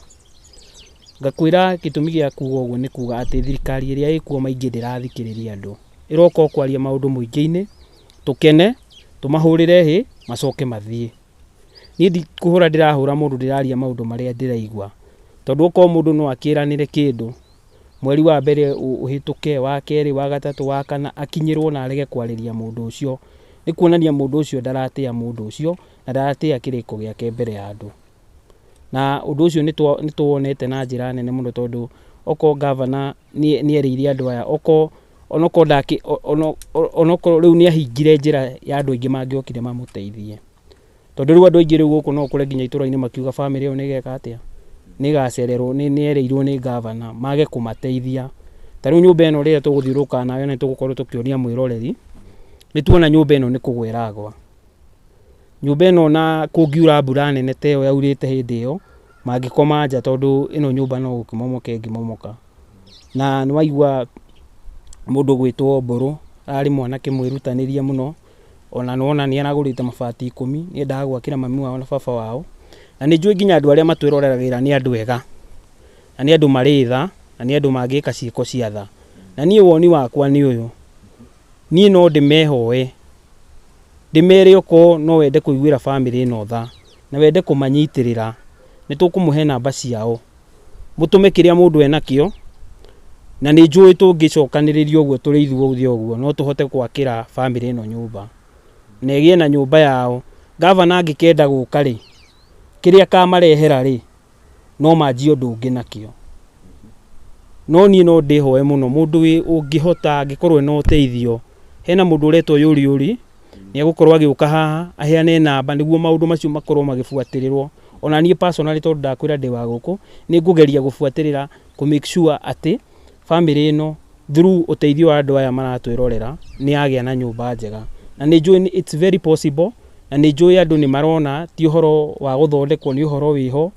Ngakwĩra gĩtũmi gĩa kuga ũguo nĩ kuga atĩ thirikari ĩrĩa ĩkuo maingĩ ndĩrathikĩrĩria andũ. Ĩroka o kwaria maũndũ mũingĩ-inĩ, tũkene, tũmahũrĩre hĩ, macoke mathiĩ. Niĩ ndikũhũra ndĩrahũra mũndũ ndĩraria maũndũ marĩa ndĩraigua. Tondũ okorwo mũndũ no akĩranĩre kĩndũ, mweri wa mbere ũhĩtũke, wa kerĩ, wa gatatũ, wa kana, akinyĩrwo na arege kwarĩria mũndũ ũcio, nĩ kuonania mũndũ ũcio ndaratĩa mũndũ ũcio, na ndaratĩa kĩrĩko gĩake mbere ya andũ. Na ũndũ ũcio nĩ tũwonete na njĩra nene mũno tondũ okorwo ngavana nĩ erĩire andũ aya, okorwo onokorwo rĩu nĩ ahingire njĩra ya andũ aingĩ mangĩokire mamũteithie. Tondũ rĩu andũ aingĩ rĩu gũkũ no ũkore nginya itũra-inĩ makiuga bamĩrĩ ĩyo nĩ ĩgeka atĩa, nĩ ĩgacererwo, nĩ erĩirwo nĩ ngavana mage kũmateithia. Ta rĩu nyũmba ĩno rĩrĩa tũgũthiũrũrũka nayo nĩ tũgũkorwo tũkĩonia mwĩroreri, nĩ tuona nyũmba ĩno nĩ kũgwa ĩragwa. Nyũmba ĩno ona kũngiura mbura nene ta ĩyo yaurĩte hĩndĩ ĩyo, mangĩkoma nja tondũ ĩno nyũmba no gũkĩmomoka ĩngĩmomoka. Na nĩ waigua mũndũ ũgwĩtwo Mbũrũ, ararĩ mwanake mwĩrutanĩria mũno, ona nĩ wona nĩ aragũrĩte mabati 10, nĩ endaga gwakĩra mami wao na baba wao. Na nĩ njũĩ nginya andũ arĩa matwĩroreragĩra nĩ andũ ega, na nĩ andũ marĩ tha, na nĩ andũ mangĩka ciĩko cia tha. Na niĩ woni wakwa nĩ ũyũ, niĩ no ndĩmehoe, ndĩmere okorwo no wende kũiguĩra bamĩrĩ ĩno tha, na wende kũmanyitĩrĩra, nĩ tũkũmũhe namba ciao, mũtũme kĩrĩa mũndũ enakĩo, na nĩ njũĩ tũngĩcokanĩrĩria ũguo tũrĩ ithuothe ũguo, no tũhote gwakĩra bamĩrĩ ĩno nyũmba, na ĩgĩe na nyũmba yao. Gavana angĩkenda gũka rĩ, kĩrĩa akamarehera rĩ, no manjie ũndũ ũngĩ nakĩo. No niĩ no ndĩhoe mũno mũndũ ũngĩhota angĩkorwo ena ũteithio, hena mũndũ ũretwo Yũri Yũri, nĩ egũkorwo agĩũka haha aheane namba nĩguo maũndũ macio makorwo magĩbuatĩrĩrwo. Ona niĩ personally tondũ ndakwĩra ndĩ wa gũkũ, nĩ ngũgeria gũbuatĩrĩra kũ make sure atĩ bamĩrĩ ĩno through ũteithio wa andũ aya maratwĩrorera nĩ yagĩa na nyũmba njega. Na nĩ njũĩ it's very possible, na nĩ njũĩ andũ nĩ marona ti ũhoro wa gũthondekwo, nĩ ũhoro wĩho,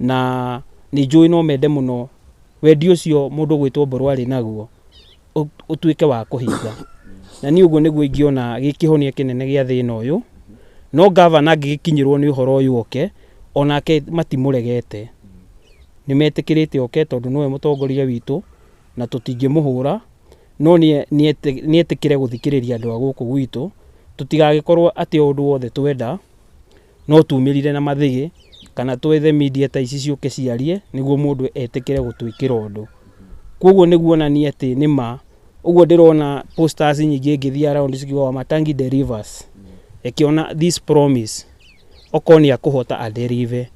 na nĩ njũĩ no mende mũno wendi ũcio mũndũ ũgwĩtwo Mbũrũ arĩ naguo ũtuĩke wa kũhinga. Na niĩ ũguo nĩguo ingĩona gĩ kĩhonia kĩnene gĩa thĩna ũyũ. No gavana angĩgĩkinyĩrwo nĩ ũhoro ũyũ oke, onake matimũregete, nĩ metĩkĩrĩte oke tondũ nĩwe mũtongoria witũ na tũtingĩmũhũra, no nĩ etĩkĩre gũthikĩrĩria andũ a gũkũ gwitũ, tũtigagĩkorwo atĩ o ũndũ wothe twenda no tumĩrire na mathĩgĩ kana twethe media ta ici ciũke ciarie nĩguo mũndũ etĩkĩre gũtwĩkĩra ũndũ. Koguo nĩguo onanie atĩ nĩ ma, ũguo ndĩrona posters nyingĩ ngĩthiĩ around cikiuga Wamatangi delivers. Reke ona this promise okorwo nĩ akũhota adeliver.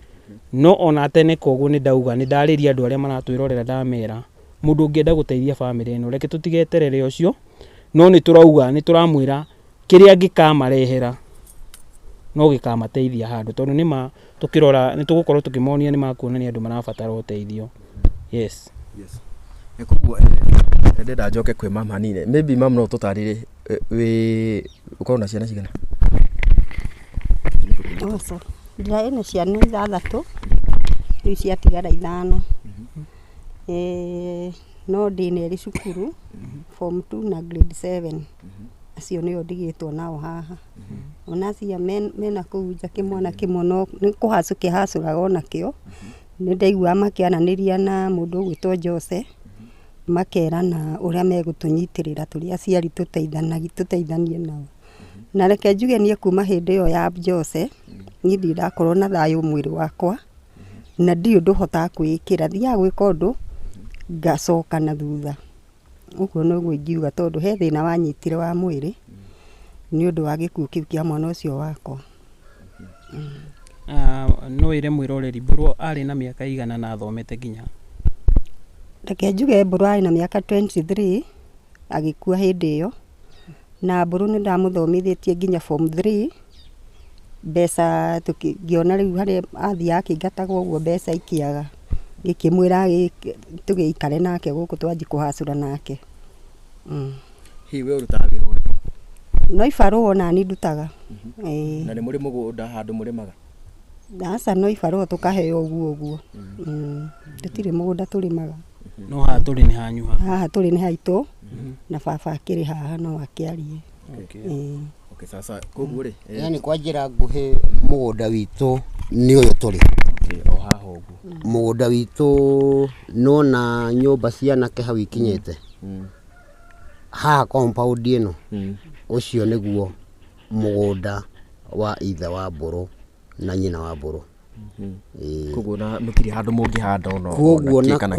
No ona ateneka ũguo nĩ ndauga, nĩ ndarĩria andũ arĩa maratwĩrorera ndamera, mũndũ ũngĩenda gũteithia bamĩrĩ ĩno, reke tũtigeterere ũcio, no nĩ tũrauga, nĩ tũramwĩra kĩrĩa angĩkamarehera no gĩkamateithia handũ, tondũ nĩ ma tũkĩrora nĩ tũgũkorwo tũkĩmonia nĩ makuonania andũ marabatara ũteithio. Yes. Yes. Koguo ndĩrenda njoke kwĩ mama hanini. Maybe mam no ũtũtarĩrie wĩ ũkoragwo na ciana cigana? Oh, sorry. Ndĩrarĩ na ciana 6, rĩu ciatigara 5. No ndĩna erĩ cukuru, form 2 na grade 7. Acio nĩo ndigĩtwo nao haha. Ona acio mena kũu nja kĩmwana kĩmwe no nĩ kũhacũ kĩhacũraga onakĩo. Nĩ ndaiguaga makĩaranĩria na mũndũ ũgwĩtwo Jose, makerana ũrĩa megũtũnyitĩrĩra tũrĩ aciari tũteithanie nao. Na reke njuge niĩ kuma hĩndĩ ĩyo ya Jose, niĩ ndirĩ ndakorwo na thayũ mwĩrĩ wakwa, na ndirĩ ũndũ hotaga kwĩĩkĩra. Thiaga gwĩka ũndũ, ngacoka na thutha. Ũguo noguo ingiuga tondũ he thĩna wanyitire wa mwĩrĩ, nĩ ũndũ wa gĩkuũ kĩu kĩa mwana ũcio wakwa. No ĩre mwĩroreri Mbũrũ arĩ na mĩaka igana na athomete nginya? Reke njuge Mbũrũ arĩ na mĩaka 23 agĩkua hĩndĩ ĩyo, na Mbũrũ nĩ ndamũthomithĩtie nginya form 3. Mbeca ngĩona rĩu harĩa athiaga akĩingatagwo ũguo mbeca ikĩaga, ngĩkĩmwĩra tũgĩikare nake gũkũ twanjie kũhacũra nake. Hihi we ũrutaga wĩra ũrĩkũ? No ibarũa ona niĩ ndutaga. Na nĩ mũrĩ mũgũnda handũ mũrĩmaga? Aca, no ibarũa tũkaheo ũguo ũguo. Tũtirĩ mũgũnda tũrĩmaga. No haha tũrĩ nĩ hanyu haha? Haha tũrĩ nĩ haitũ, na baba akĩrĩ haha no akĩarie. Okay, sasa koguo rĩ, Yani kwa njĩra nguhĩ mũgũnda witũ nĩ ũyũ tũrĩ. Okay, o haha ũguo. Mũgũnda witũ nona nyũmba cia anake hau ikinyĩte. Haha compound ĩno, ũcio nĩguo mũgũnda wa ithe wa Mbũrũ na nyina wa Mbũrũ. Koguo na mũtirĩ handũ mũngĩhanda ona Koguo kĩ na kana kĩ?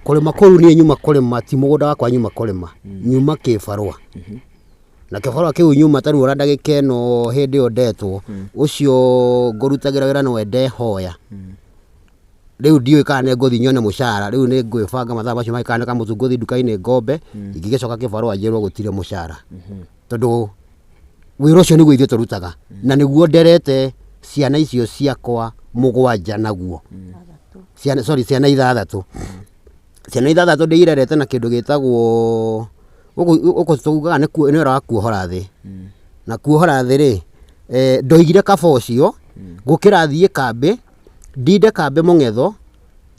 kũrĩma kũu niĩ nyuma kũrĩma, ti mũgũnda wakwa nyuma kũrĩma, nyuma kĩbarũa. Na kĩbarũa kĩu nyuma ta rĩu ona ndagĩka ĩno hĩndĩ ĩyo ndetwo, ũcio ngũrutagĩra wĩra nĩwe ndehoya. Rĩu ndiũĩ kana nĩ ngũthiĩ nyone mũcara, rĩu nĩ ngwĩbanga mathaa macio mangĩ kana nĩ kamũtu ngũthiĩ nduka-inĩ ngombe, ingĩgĩcoka kĩbarũa njĩrwo gũtirĩ mũcara. Tondũ wĩra ũcio nĩguo ithuĩ tũrutaga, na nĩguo nderete ciana icio ciakwa 7 naguo. Ciana, sorry, ciana 6. Ciana ithathatũ ndĩirerete na kĩndũ gĩtagwo gũkũ gũkũ tugaga nĩ nĩ wĩra wa kuohora thĩ. Na kuohora thĩ rĩ, ndoigire kaba ũcio gũkĩra thiĩ kambĩ, ndinde kambĩ mũng'etho,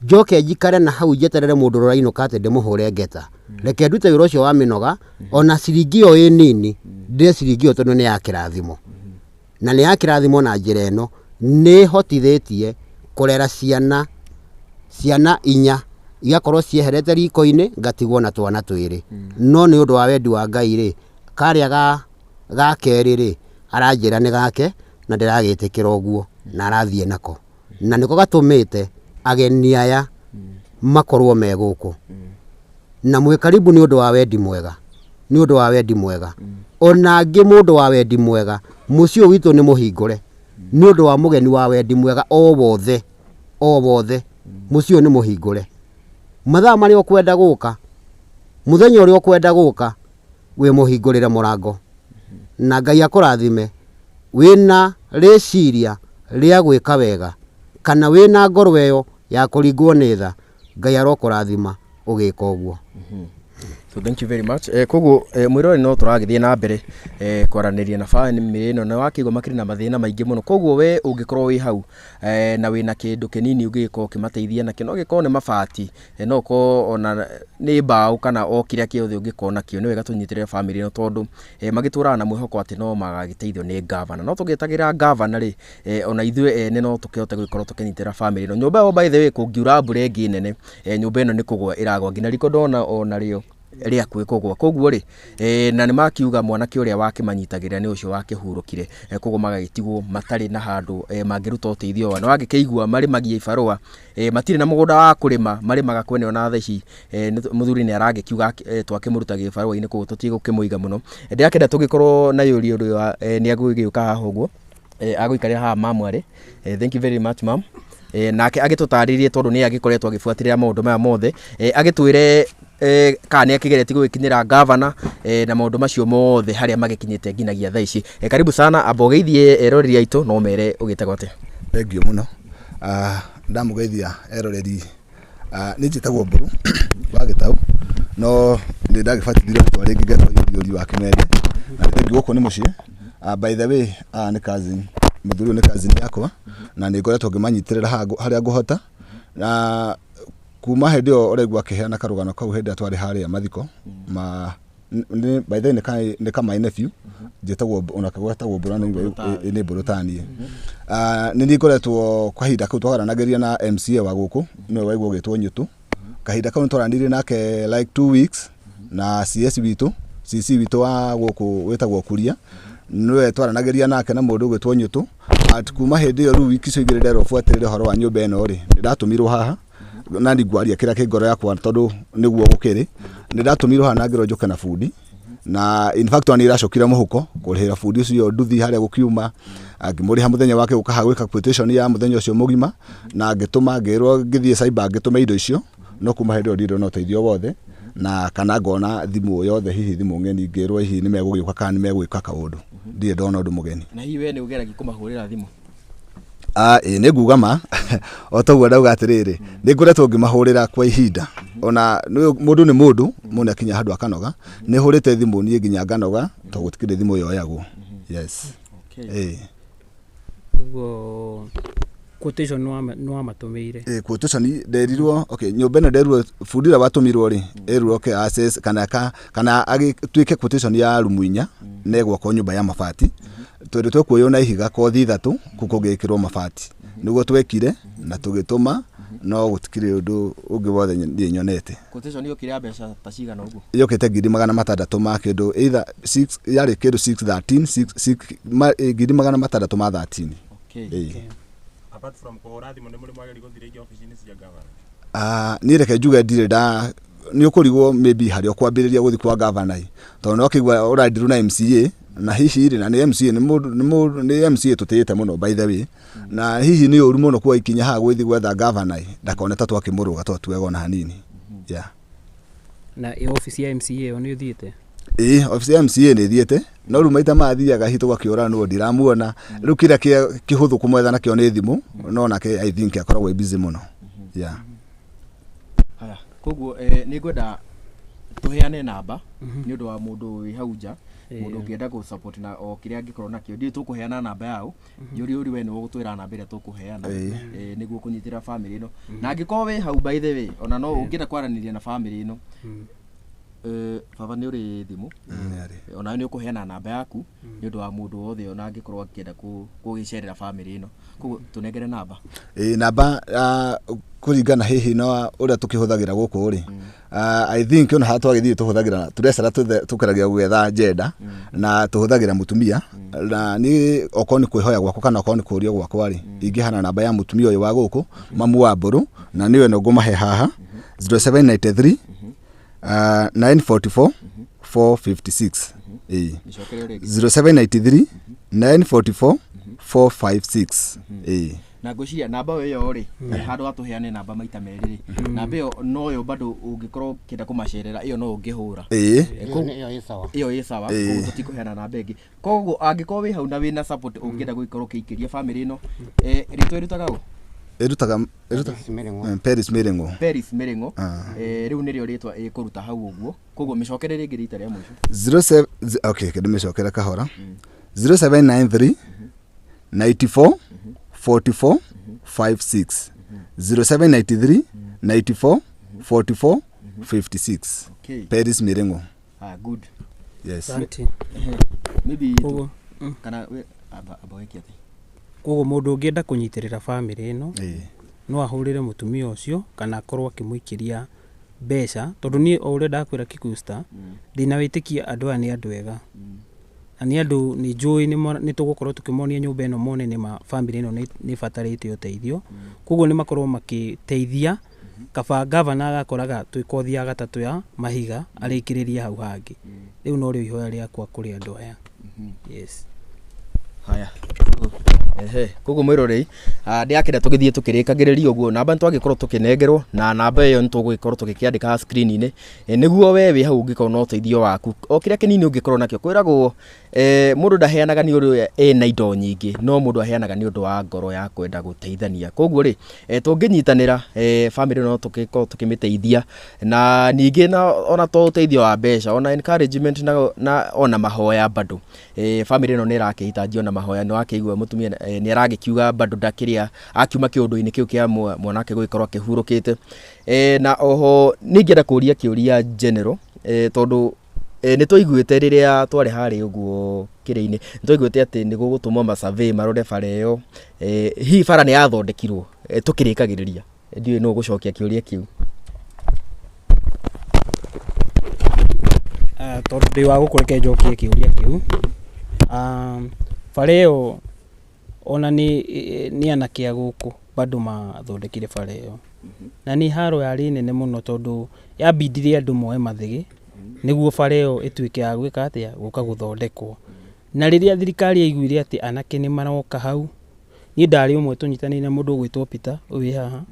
njoke njikare na hau njeterere mũndũ ũrĩa ũrainũka atĩ ndĩmũhũre ngeta. Reke ndute wĩra ũcio wa mĩnoga, ona ciringi ĩyo ĩ nini, ndĩe ciringi ĩyo tondũ nĩ ya kĩrathimo. Na nĩ ya kĩrathimo na njĩra ĩno, nĩ ĩhotithĩtie kũrera ciana, ciana inya, igakorwo cieherete riko-inĩ, ngatigwo na twana twĩrĩ. No nĩ ũndũ wa wendi wa Ngai rĩ, karĩa ga ga kerĩ rĩ, aranjĩra nĩ gake, na ndĩragĩtĩkĩra ũguo, na arathiĩ nako. Na nĩko gatũmĩte ageni aya makorwo me gũkũ. Na mwĩ karibu nĩ ũndũ wa wendi mwega. Nĩ ũndũ wa wendi mwega. Ona angĩ mũndũ wa wendi mwega, mũciĩ ũyũ witũ nĩ mũhingũre. Nĩ ũndũ wa mũgeni wa wendi mwega o wothe, o wothe, mũciĩ ũyũ nĩ mũhingũre. Mathaa marĩa ũkwenda gũka, mũthenya ũrĩa ũkwenda gũka, wĩ mũhingũrĩre mũrango. Na Ngai akũrathime, wĩna rĩciria rĩa gwĩka wega, kana wĩna ngoro ĩyo ya kũringwo nĩ tha, Ngai arokũrathima ũgĩka ũguo. So thank you very much. Koguo mwĩroreri no tũragĩthiĩ na mbere kwaranĩria na famĩlĩ ĩno na wakĩigua makĩrĩ na mathĩna maingĩ mũno. Koguo we ũngĩkorwo wĩ hau na wĩna kĩndũ kĩnini ũngĩgĩkorwo ũkĩmateithia nakĩo, no gĩkorwo nĩ mabati, no ũkorwo ona nĩ mbaũ kana o kĩrĩa kĩothe ũngĩkorwo nakĩo, nĩ wega tũnyitĩrĩre famĩlĩ ĩno tondũ magĩtũraga na mwĩhoko atĩ no magagĩteithio nĩ ngavana. No tũgĩetagĩrĩra ngavana rĩ, ona ithuĩ ene no tũkĩhote gũgĩkorwo tũkĩnyitĩrĩra famĩlĩ ĩno. Nyũmba ĩyo by the way kũngiura mbura ĩngĩ nene, nyũmba ĩno nĩ kũgũa ĩragũa nginya riko ndona onarĩo rĩakuhĩ kũgũa. Koguo rĩ, na nĩ makiuga mwanake ũrĩa wakĩmanyitagĩrĩra nĩ ũcio wakĩhurũkire, koguo magagĩtigwo matarĩ na handũ mangĩruta ũteithio wao. Na wagĩkĩigua marĩmagia ibarũa, matirĩ na mũgũnda wa kũrĩma, marĩmaga kwene ona thaa ici mũthuri nĩ aragĩkiuga twakĩmũruta gĩbarũa-inĩ koguo tũtigũkĩmũiga mũno. Ndĩrakĩenda tũgĩkorwo na yũria ũrĩa nĩ agũgĩũka haha ũguo, agũikarĩra haha mamu arĩ. Thank you very much ma'am. Nake agĩtũtarĩrie tondũ nĩ agĩkoretwo agĩbuatĩrĩra maũndũ maya mothe, agĩtwĩre kana nĩ akĩgeretie gũgĩkinyĩra ngavana na maũndũ macio mothe harĩa magĩkinyĩte nginyagia thaa ici. Karibu sana, amba ũgeithie eroreri aitũ no mere ũgĩtagwo atĩa. Thengiũ mũno. Ndamũgeithia eroreri. Niĩ njĩtagwo Mbũrũ wa Gĩtaũ, no nĩ ndagĩbatithirio rĩtwa rĩngĩ ngetwo Yuriũri wa Kĩmende, na nĩ thengiũ gũkũ nĩ mũciĩ. By the way, aya nĩ cousin, mũthuri ũyũ nĩ cousin yakwa, na nĩ ngoretwo ngĩmanyitĩrĩra harĩa ngũhota. Na kuma hĩndĩ ĩyo ũraigua akĩheana karũgano kau hĩndĩ ĩrĩa twarĩ harĩa mathiko ma nĩ by the way nĩ ka my nephew, njĩtagwo onake gwetagwo Mbũrũ na nĩ Mbũrũ ta niĩ. Nĩ niĩ ngoretwo kahinda kau twaranagĩria na MCA wa gũkũ, nĩwe waigua ũgĩtwo Nyutu. Kahinda kau nĩ twaranĩirie nake like 2 weeks na CS witũ, CC witũ wa gũkũ wĩtagwo Kuria, nĩwe twaranagĩria nake na mũndũ ũgwĩtwo Nyutu. At kuma hĩndĩ ĩyo rĩu wiki icio igĩrĩ nderwo buatĩrĩre ũhoro wa nyũmba ĩno rĩ, nĩ ndatũmirwo haha na nĩ ngwaria kĩrĩa kĩ ngoro yakwa tondũ nĩguo gũkĩrĩ. Nĩ ndatũmirwo haha na ngĩrwo njũke na bundi, na in fact ona nĩ iracokire mũhuko kũrĩhĩra bundi ũcio nduthi harĩa gũkiuma, ngĩmũrĩha mũthenya wake gũka haha gwĩka quotation ya mũthenya ũcio mũgima, na ngĩtũma ngĩrwo ngĩthiĩ cyber ngĩtũma indo icio, no kuma hĩndĩ ĩyo ndirĩ ndona ũteithio wothe, na kana ngona thimũ yothe, hihi thimũ ng'eni ngĩrwo hihi nĩ megũgĩũka kana nĩ megwĩka kaũndũ, ndirĩ ndona ũndũ mũgeni. Na hihi we nĩ ũgeragia kũmahũrĩra thimũ? Ĩĩ nĩ nguga ma o toguo ndauga atĩrĩrĩ, nĩ ngoretwo ngĩmahũrĩra kwa ihinda, ona mũndũ nĩ mũndũ, mũndũ nĩ akinya handũ akanoga. Nĩ hũrĩte thimũ niĩ nginya nganoga tondũ gũtikĩrĩ thimũ yoyagwo. Yes. Ĩĩ. Ũguo quotation nĩ wamatũmĩire? Ĩĩ, quotation nderirwo, okay, nyũmba ĩno nderirwo bundi ũrĩa watũmirwo rĩ, erirwo okay access kana agĩtuĩke quotation ya rumu inya na ĩgwakwo nyũmba ya mabati, tondũ twekuoywo na ihiga kothi ithatũ kũu kũngĩkĩrwo mabati. Nĩguo twekire na tũgĩtũma, no gũtikĩrĩ ũndũ ũngĩ wothe niĩ nyonete. Quotation yokire ya mbeca ta cigana ũguo? Yũkĩte 600,000 ma kĩndũ, either six, yarĩ kĩndũ 613, six, six, 613 ma 13. Ĩĩ. Apart from kũhũra thimũ, nĩ mũrĩ mwageria gũthiĩ rĩngĩ obici-inĩ cia gavana? Niĩ reke njuge ndirĩ nda nĩ ũkũrigwo maybe harĩa ũkwambĩrĩria gũthiĩ kwa gavana ĩ, tondũ no kĩigua ũrandirwo na MCA na hihi rĩ, na nĩ MCA nĩ mũndũ nĩ MCA tũtĩĩte mũno by the way, na hihi nĩ ũru mũno kuoya ikinya haha gũgĩthiĩ gwetha gavana ĩ, ndakone ta twakĩmũrũga tondũ ti wega ona hanini, yeah. Na ĩ obici ya MCA ĩyo nĩ ũthiĩte? Ĩĩ, obici ya MCA nĩ thiĩte, no rĩu maita maya thiaga hihi tũgakĩũra nũ ndiramuona. Rĩu kĩrĩa kĩhũthũ kũmwetha nakĩo nĩ thimũ, no nake I think akoragwo e busy mũno, yeah. Haya. Koguo nĩ ngwenda tũheane namba nĩ ũndũ wa mũndũ wĩ hau nja, mũndũ ũngĩenda gũ support na o kĩrĩa angĩkorwo nakĩo. Ndiũĩ tũkũheana namba yao, njũrie ũri we nĩwe ũgũtwĩra namba ĩrĩa tũkũheana nĩguo kũnyitĩrĩra famĩlĩ ĩno. Na angĩkorwo wĩ hau, by the way, ona no ũngĩenda kwaranĩria na famĩlĩ ĩno, baba nĩ ũrĩ thimũ? Nĩ arĩ. Onawe nĩ ũkũheana namba yaku nĩ ũndũ wa mũndũ wothe ona angĩkorwo akĩenda gũgĩcerera famĩlĩ ĩno. Koguo tũnengere namba. Ĩ namba, kũringana hihi na ũrĩa tũkĩhũthagĩra gũkũ rĩ, I think ona haha twagĩthiĩ tũhũthagĩra tũrecera tũkeragia gwetha njenda na tũhũthagĩra mũtumia, na niĩ okorwo nĩ kwĩhoya gwakwa kana okorwo nĩ kũrio gwakwa rĩ, ingĩhana namba ya mũtumia ũyũ wa gũkũ, mamu wa mbũrũ, na nĩwe no ngũmahe haha, 0793 944 456. Ĩ. Nĩcokere rĩngĩ. 0793 944 456. Ĩ. Na ngwĩciria namba ĩyo rĩ, handũ ha tũheane namba maita merĩ rĩ, namba ĩyo noyo bado ũngĩkorwo ũkĩenda kũmacerera, ĩyo no ũngĩhũra. Ĩ. Ĩyo ĩ sawa. Ĩyo ĩ sawa. Koguo tũtikũheana namba ĩngĩ. Koguo angĩkorwo wĩ hau na wĩna support ũngĩenda gũgĩkorwo ũkĩikĩria famĩlĩ ĩno, rĩtwa ĩrutaga ũ? Ĩrutaga Mĩrĩng'o. Paris Mĩrĩng'o. Paris Mĩrĩng'o. Ah. Rĩu nĩrĩo rĩtwa ĩkũruta hau ũguo. Koguo mĩcokere rĩngĩ rita rĩa mũico. 07, okay, ndĩmĩcokere kahora. 0793 94 44 56, 0793 94 44 56. Okay. Paris Mĩrĩng'o. Ah, good. Yes. Asante. Maybe Koguo kana we amba wĩke atĩ Koguo mũndũ ũngĩenda kũnyitĩrĩra bamĩrĩ ĩno, no ahũrĩre mũtumia ũcio kana akorwo akĩmũikĩria mbeca, tondũ niĩ o ũrĩa ndakwĩra Kikuyu Star, ndĩna wĩtĩkia andũ aya nĩ andũ ega na nĩ andũ nĩ njũĩ nĩ tũgũkorwo tũkĩmonia nyũmba ĩno mone nĩ ma bamĩrĩ ĩno nĩ ĩbatarĩte ũteithio. Koguo nĩ makorwo makĩteithia kaba gavana agakoraga twĩ kothi ya gatatũ ya mahiga arĩkĩrĩrie hau hangĩ. Rĩu norĩo ihoya rĩakwa kũrĩ andũ aya. Yes. Haya, ehe, koguo mwĩrorei, ndĩrakĩenda tũgĩthiĩ tũkĩrĩkagĩrĩria ũguo. Namba nĩtwagĩkorwo tũkĩnengerwo, na namba ĩyo nĩtũgũgĩkorwo tũgĩkĩandĩka haha screen-inĩ, nĩguo we wĩ hau ũngĩkorwo na ũteithio waku o kĩrĩa kĩnini ũngĩkorwo nakĩo. Kwĩragwo mũndũ ndaheanaga nĩ ũrĩa ena indo nyingĩ, no mũndũ aheanaga nĩ ũndũ wa ngoro ya kwenda gũteithania. Koguo rĩ, tũngĩnyitanĩra, famĩlĩ no tũgĩkorwo tũkĩmĩteithia, na ningĩ na ona to ũteithio wa mbeca, ona encouragement na ona mahoya bado. Famĩlĩ ĩno nĩ ĩrakĩhitaji ona mahoya. Nĩ wakĩigua mũtumia nĩ aragĩkiuga bado ndakĩrĩa akiuma kĩũndũ-inĩ kĩu kĩa mwanake gũgĩkorwo akĩhurũkĩte. Na oho nĩ ingĩenda kũria kĩũria general, tondũ nĩ twaiguĩte rĩrĩa twarĩ harĩa ũguo kĩrĩa-inĩ, nĩ twaiguĩte atĩ nĩ gũgũtũmwo masurvey marore bara ĩyo. Hihi bara nĩ yathondekirwo? Tũkĩrĩkagĩrĩria, ndiũĩ nũ ũgũcokia kĩũria kĩu. Tondũ ndĩ wa gũkũ, reke njokie kĩũria kĩu. Bara ĩyo ona nĩ anake a gũkũ bado mathondekire bara ĩyo, na nĩ haro yarĩ nene mũno tondũ yambindire andũ moe mathĩgĩ nĩguo bara ĩyo ĩtuĩke ya gwĩka atĩa, gũka gũthondekwo. Na rĩrĩa thirikari yaiguire atĩ anake nĩ maroka hau, niĩ ndarĩ ũmwe tũnyitanĩire na mũndũ ũgwĩtwo Peter ũyũ wĩ haha,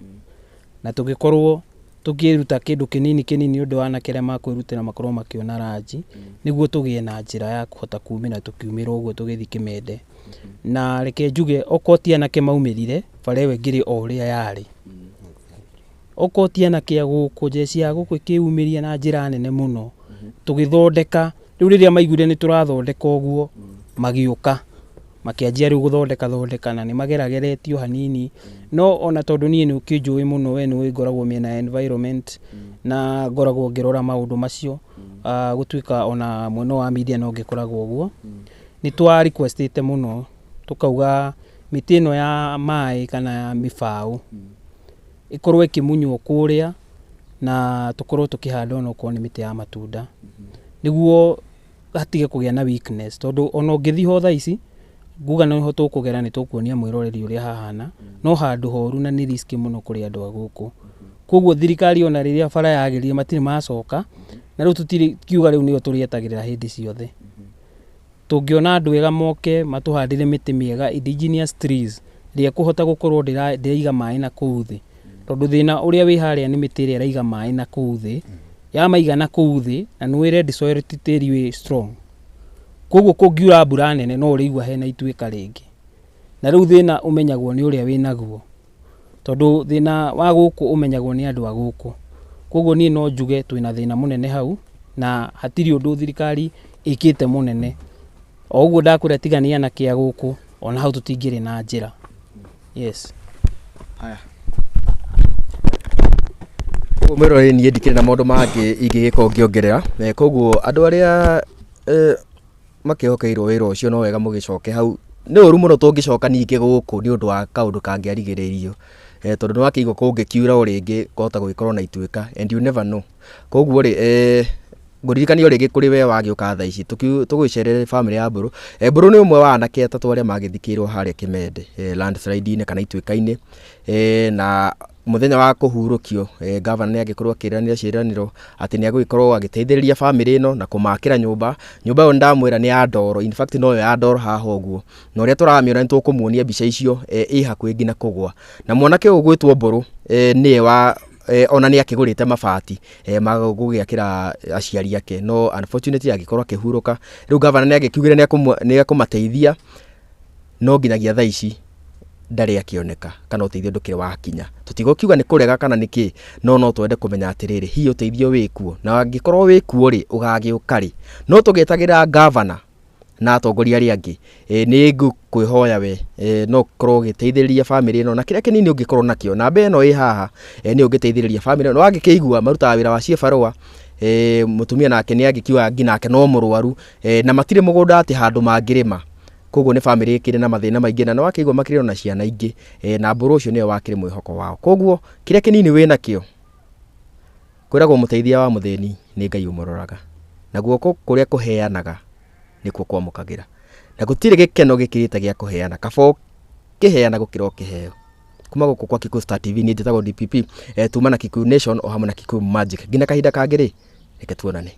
na tũgĩkorwo tũkĩruta kĩndũ kĩnini kĩnini nĩ ũndũ wa anake arĩa makwĩrutĩra makorwo makĩona ranji nĩguo tũgĩe na njĩra ya kũhota kumĩra tũkiumĩra ũguo tũgĩthiĩ Kĩmende. Na reke njuge, okorwo ti anake maumĩrire, bara ĩyo ĩngĩrĩ o ũrĩa yarĩ. Okorwo ti anake a gũkũ, jeshi ya gũkũ ĩkĩyumĩria na njĩra nene mũno tũgĩthondeka. Rĩu rĩrĩa maiguire nĩ tũrathondeka ũguo, magĩũka makĩanjia rĩu gũthondeka thondeka, na nĩ magerageretio hanini. No ona tondũ niĩ nĩ ũkĩnjũĩ mũno, we nĩ ngoragwo mĩena ya environment na ngoragwo ngĩrora maũndũ macio, gũtuĩka ona mwena wa media no ngĩkoragwo ũguo, nĩ twa requestĩte mũno tũkauga mĩtĩ ĩno ya maĩ kana ya mĩbaũ ĩkorwo ĩkĩmunywo kũrĩa na tũkorwo tũkĩhanda onokorwo nĩ mĩtĩ ya matunda nĩguo hatige kũgĩa na weakness, tondũ ona ũngĩthiĩ ho thaa ici nguga noho tũkũgera nĩ tũkuonia mwĩroreri ũrĩa hahana, no handũ horu na nĩ risk mũno kũrĩ andũ a gũkũ. Koguo thirikari ona rĩrĩa bara yagĩrire matirĩ macoka, na rĩu tũtirĩ kiuga rĩu nĩyo tũrĩetagĩrĩra hĩndĩ ciothe. Tũngĩona andũ ega moke matũhandĩre mĩtĩ mĩega, indigenous trees, ĩrĩa ĩkũhota gũkorwo ndĩraiga maĩ na kũu thĩ, tondũ thĩna ũrĩa wĩ harĩa nĩ mĩtĩ ĩrĩa ĩraiga maĩ na kũu thĩ, yamaiga na kũu thĩ, na nĩ red soil ti tĩri wĩ strong. Koguo kũngiura mbura nene no ũrĩigua hena ituĩka rĩngĩ. Na rĩu thĩna ũmenyagwo nĩ ũrĩa wĩnaguo, tondũ thĩna wa gũkũ ũmenyagwo nĩ andũ a gũkũ. Koguo niĩ no njuge twĩna thĩna mũnene hau, na hatirĩ ũndũ thirikari ĩkĩte mũnene. O ũguo ndakwĩra tigania na kĩa gũkũ, ona hau tũtingĩrĩ na njĩra. Yes. Koguo mwĩroreri niĩ ndikĩrĩ na maũndũ mangĩ ingĩgĩkorwo ngĩongerera. Koguo andũ arĩa makĩhokeirwo wĩra ũcio no wega mũgĩcoke hau. Nĩ ũru mũno tũngĩcoka ningĩ gũkũ nĩ ũndũ wa kaũndũ kangĩarigĩrĩirio. Tondũ nĩ wakĩigua kũngĩkiura o rĩngĩ kwahota gũgĩkorwo na ituĩka and you never know. Koguo rĩ, ngũririkania o rĩngĩ kũrĩ we wagĩũka thaa ici tũgĩcerere bamĩrĩ ya Mbũrũ. Mbũrũ nĩ ũmwe wa anake atatũ arĩa magĩthikĩirwo harĩa Kĩmende landslide-inĩ kana ituĩka-inĩ. Na mũthenya wa kũhurũkio, ngavana nĩ agĩkorwo akĩranĩra ciĩranĩro atĩ nĩ agũgĩkorwo agĩteithĩrĩria bamĩrĩ ĩno na kũmakĩra nyũmba. Nyũmba ĩyo ndamwĩra nĩ ya ndoro, in fact noyo ya ndoro haha ũguo. Na ũrĩa tũramĩona nĩ tũkũmuonia mbica icio, ĩ hakuhĩ nginya kũgwa. Na mwanake ũyũ ũgwĩtwo Mbũrũ, nĩye wa ona nĩ akĩgũrĩte mabati ma gũgĩakĩra aciari ake, no unfortunately agĩkorwo akĩhurũka. Rĩu ngavana nĩ agĩkiugire nĩ ekũmateithia, no nginyagia thaa ici ndarĩ akĩoneka kana ũteithio ndũkĩrĩ wakinya. Tũtigũkiuga nĩ kũrega kana nĩ kĩ, no no twende kũmenya atĩrĩrĩ, hihi ũteithio wĩkuo? Na angĩkorwo wĩkuo rĩ, ũgagĩũka rĩ? No tũgĩetagĩrĩra ngavana na atongoria arĩa angĩ, nĩ ngũkwĩhoya we, no ũkorwo ũgĩteithĩrĩria bamĩrĩ ĩno na kĩrĩa kĩnini ũngĩkorwo nakĩo. Namba ĩno ĩ haha, nĩyo ũngĩteithĩrĩria bamĩrĩ ĩno. Wangĩkĩigua marutaga wĩra wa ciĩbarũa, mũtumia nake nĩ angĩkiuga nginya nake no mũrwaru, na matirĩ mũgũnda atĩ handũ mangĩrĩma. Koguo nĩ bamĩrĩ ĩkĩrĩ na mathĩna maingĩ, na nĩ wakĩigua makĩrĩ ona ciana ingĩ, na Mbũrũ ũcio nĩwe wakĩrĩ mwĩhoko wao. Koguo kĩrĩa kĩnini wĩnakĩo, kwĩragwo mũteithia wa mũthĩni nĩ Ngai ũmũroraga, na guoko kũrĩa kũheanaga nĩkuo kwamũkagĩra. Na gũtirĩ gĩkeno gĩkĩrĩte gĩa kũheana, kaba ũkĩheana gũkĩra ũkĩheo. Kuma gũkũ kwa Kikuyu Star TV, niĩ njĩtagwo DPP, tuma na Kikuyu Nation o hamwe na Kikuyu Magic. Nginya kahinda kangĩ rĩ, reke tuonane.